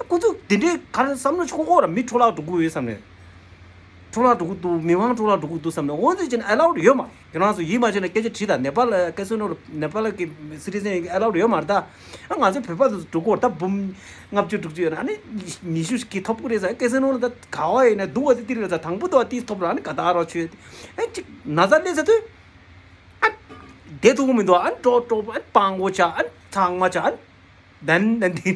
ཁོ་ཚོ་དེ་འདྲའི་ག་རེ་བསམ་བློ་ཞིག་འཁོར་གོ་ར། མི་འཕྲོ་བརླག་འགྲོ་གི་ཡོད་བསམ་ནས། འཕྲོ་བརླག་འགྲོ་གི་འདུག་མི་མང་འཕྲོ་བརླག་འགྲོ་གི་འདུག་བསམ་ནས། འོ་ཙི་ཅན་ཨེ་ལའུ་ཌི་ཡོད་མ་རེད། ཁྱེད་རང་ཚོ་ཡིད་མ་ཆེས་ན་སྐད་ཆ་དྲིས་དང་། ནེ་པཱལ་ཀེ་སི་ནོ་ནེ་པཱལ་གི་སི་ཊི་ཛེན་ཨེ་ལའུ་ཌི་ཡོད་མ་རེད་ད། ཨ་ང་ཚོ་བོད་པ་ཚོ་འགྲོ་གོ་ར་ད། འབུམ་ལྔ་བཅུ་དྲུག་ཅུ་ཡོད་ན་ཨ་ནི་ཉི་ཤུ་ཞིག་གིས་ཐོབ་གི་རེད་ཟེར། ཀེ་སི་ནོ་ལ་ད་ག་བ་ཡིན་ན་སྡུག་བ་དེ་ཏི་རེད་ཟེར། དང་པོ་དུ་བ་དེས་ཐོབ་ར། ཨ་ནི་ག་ད་རོ་ཆོས་ཨེ་ཅིག་ན་ཚ་སླེབས་ཚར་དུས་ཨ་བསྡད་ཐུབ་གི་མི་འདུག་ཨ་ནི་འགྲོ་འགྲོ་ཨ་ནི་སྤང་གོ་ཆགས། ཨ་ནི་ཚང་མ་ཆགས། ཨ་ནི་དན་དན་དན། དེ་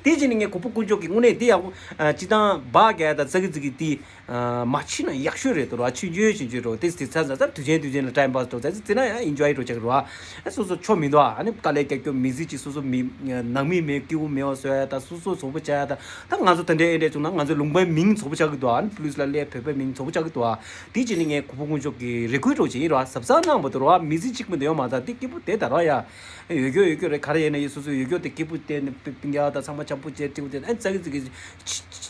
བྱས་ནས་ངས་གུས་པ་དཀོན་མཆོག་གི་དངོས་གནས་དེ་ཡག་པོ། ཨ་སྤྱི་བཏང་བག་ག་ད་ཙག་གི་ཙིག་གི་དེ་ཨ་མ་ཕྱིན་ན་ཡག་ཤོས་རེད་དོ་ར། ཆུ་འཇོལ་ཆུ་འཇོལ་རོ། དེ་དེ་ཚ་ཚ་ཚ་དུས་ཆེན་དུས་ཆེན་ལ་ཊའིམ་པཱ་སི་འགྲོ་ཚ་ཚ་ཚ་ན་ཡང་ཨིན་ཇོའི་འགྲོ་ཆགས་རོ། ཨ་སོ་སོ་ཆོ་མི་འདུག་ཨ་ནི་དཀའ་ལས་རྒྱག་རྒྱུ་མི་ཚེ་གཅིག་སོ་སོ་མི་ནང་མི་མེད་སྐྱིད་པོ་མེད་པ་བཟོ་ཡ། ད་སོ་སོ་བཟོ་པོ་བྱ་ཡ། ད་ད་ང་ཚོ་ད་འདྲའི་ཨེ་འདྲས་བྱུང་ན་ང་ཚོ་ལུང་པའི་མིང་བཟོ་པོ་ཆགས་ཀྱི་འདུག་ཨ་ནི་པུ་ལི་སི་ལ་སླེབས་བོད་པའི་མིང་བཟོ་པོ་ཆགས་ཀྱི་འདུག་ཨ་དེ་བྱས་ནས་ངས་གུས་པ་དཀོན་མཆོག་གི་རེ་སྐུལ་འགྲོ་བྱེད་ཡིན་ར། གཟབ་གཟབ་གནང་བ་འདུག་ར། མི་ཚེ་གཅིག་མི་འདུག་ཡོད་མ་ད་དེ་སྐྱིད་པོ་དེ་ད་ར་ཡ། ཡོད་རྒྱུ་ཡོད་རྒྱུ་རེད། ག་རེ་ཡིན་ན་ཡིན། སོ་སོ་ཡོད་རྒྱུ་དེ་སྐྱིད་པོ་དེ་ནི་སྤུན་ཀྱག་དང་ཚང་མ་འཆམ་པོ་བྱས་སྐྱིད་པོ་དེ་ཨ་ཙག་གི་ཙིག་གི་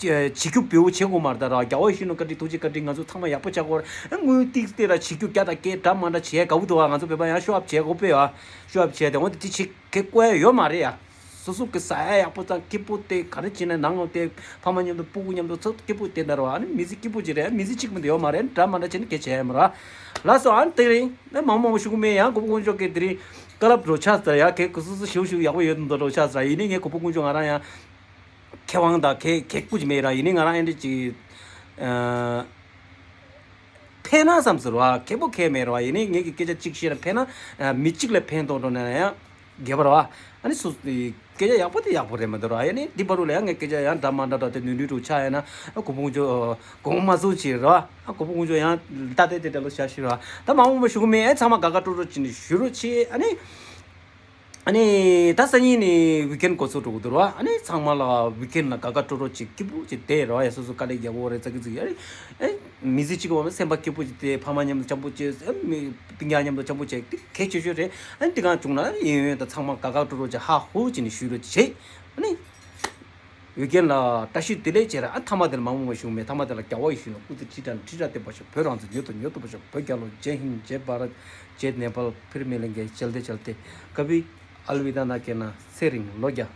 བྱེད་རྒྱུ་བེའུ་བྱེད་དགོས་མ་རེད་ད་ར། རྒྱལ་བ་ཡིད་བཞིན་ནོར་བཀའ་དྲིན་ཐུགས་རྗེ་བཀའ་དྲིན་ང་ཚོ་ཚང་མ་ཡག་པོ་བྱ་དགོས་ར། དངུལ་ཏིག་སྟེ་ར་བྱེད་རྒྱུ་རྒྱ་དང་སྐད་འདྲ་མ་འདྲ་བྱེད་དགའ་བོ་འདུག་ཨ། ང་ཚོ་བོད་པ་ཡང་ཤོ་ཨབ་བྱེད་དགོས་པས་ཨ། ཤོ་ཨབ་བྱས་ཏེ་འོ་དེ་ཅིག་གེ་བཀོལ་ཡ་ཡོད་མ་རེད་ཡ། སོ་སོ་གི་ཟ་ཡ་ཡག་པོ་དང་སྐྱིད་པོ་དེ་ག་རེ་བྱེད་ན་ནང་ལོགས་དེ་ཕ་མ་མཉམ་དུ་སྤུ་གུ་མཉམ་དུ་ཚོ་སྐྱིད་པོ་དེ་འདྲ་ར་བ། ཨ་ནི་མི་ཚེ་སྐྱིད་པོ་ཅིག་རེད། མི་ཚེ་གཅིག་མི་འདུག་ཡོད་མ་རེད། འདྲ་མ་འདྲ་བྱས་ནས་སྐད་ཆ་ཡ་མ་ར། ལགས་སོ། ཨ་ནི་དེ་རིང་ནི་མང་མང་པོ་ཞུ་གི་མེད། ཡང་གུས་པ་དཀོན་མཆོག་གིས་དེ་རིང་བཀའ་སློབ་འགྲོ་ཆགས་ཟེར་ཡ། གེ་གུ་སུ་སུ་ཞུ་ཞུ་ཡག་པོ་ཡོད་འདུག་འགྲོ་ཆགས་ཟེར། ཡིན་ནའི་ངས་གུས་པ་དཀོན་མཆོག་ང་རང་ཡང་མཁས་དབང་དང་མཁས་མཁས་དགུ་ཅིག་མེད་ར། ཡིན་ནའི་ང་རང་ཨེ་འདྲ་ཅིག་ཨ། ཕན་ན་བསམ་ཟེར་བ་མཁས་པོ་མཁས་མེད་ར་བ། ཡིན་ནའི་ངེད་ཀྱི་སྐད་ཆ་གཅིག་བཤད་ན་ཕན་ན་མི་གཅིག་ལ་ཕན་ཐོགས་འགྲོ་ན་ཡང་ རྒྱས་པ་རེད་བ། ཨ་ནི་སོ་སོ་དེ་སྐད་ཆ་ཡག་པོ་དེ་ཡག་པོ་རེད་མ་གཏོགས་ར། ཨ་ནི་འདི་བར་དུ་ལ་ཡང་ངས་སྐད་ཆ་ཡང་འདྲ་མ་འདྲ་འདྲ་དེ་ནོར་འཁྲུལ་འདྲ་ཆགས་ཡོད་ན་ཨ་གོ་ཕུང་ཅོ་གོང་མ་བཟོ་བྱེད་ར། ཨ་གོ་ཕུང་ཅོ་ཡང་ལྟ་དེ་དེ་དེ་ལོ་བྱ་ཤི་ར། ད་མ་འོངས་པ་ཞུ་གི་མེད། ཨ་ཚང་མ་དགའ་དགའ་སྤྲོ་སྤྲོ་བྱས་ནས་བཞུགས་རོགས་བྱེད། ཨ་ནི། ཨ་ནི་ད་སང་ཉིན་ནི་ཝིག་ཨེན་འགོ་ཚུགས་འགྲོ་གི་འདུག་ར། ཨ་ནི་ཚང་མ་ལ་ཝིག་ཨེན་ལ་དགའ་དགའ་སྤྲོ་སྤྲོ་བྱེད་སྐྱིད་པོ་བྱེད་བསྡད་ར། ཡ་སོ་སོ་དཀའ་ལས་རྒྱག་གི་ཡོད་རེད། ཙག་གི་ཙིག་ཡ་རེད། ཨ་ནི་མི་ཚེ་གཅིག་པོ་མ་སེམས་པ་སྐྱིད་པོ་བྱེད་བསྡད། ཕ་མ་མཉམ་དུ་འཆམ་པོ་བྱེད། ཨ་ནི་སྤུན་ཀྱག་མཉམ་དུ་འཆམ་པོ་བྱེད། དེ་གལ་ཆེ་ཤོས་རེད། ཨ་ནི་དེ་གང་བྱུང་ན་ཡིན་ཡོད། ད་ཚང་མ་དགའ་དགའ་སྤྲོ་སྤྲོ་བྱེད། ཧ་ཧུ་བྱས་ནས་བཞུགས་རོགས་བྱེད། ཨ་ནི། ཝིག་ཨེན་ལ་བཀྲ་ཤིས་བདེ་ལེགས་བྱེད་ར། ཨ་མཐའ་མ་དེ་ལ་མ་འོངས་པ་ཞུ་མེད། མཐའ་མ་དེ་ལ་རྒྱལ་བ་ཡིད་བཞིན་ནོར་བུ། སྐུ་ཚེ་ཁྲི་ཕྲག་ཁྲི་ཕྲག་བརྟན་པར་ཤོག་བོད་རང་བཙན་མྱུར་དུ་མྱུར་དུ་འཕེལ་བར་ཤོག་བོད་རྒྱལ་ལོ། ཇེ་ཧིན། ཇེ་བྷ་རད། ཇེ་ནེ་པཱལ། ཕིར་མི་ལེན་གེ། ཇལ་ཏེ་ཇལ་ཏེ། ཀ་བྷི་ཨལ་ཝི་ད་ན་ཀེ་ན། ཚེ་རིང་ལོ་བརྒྱ།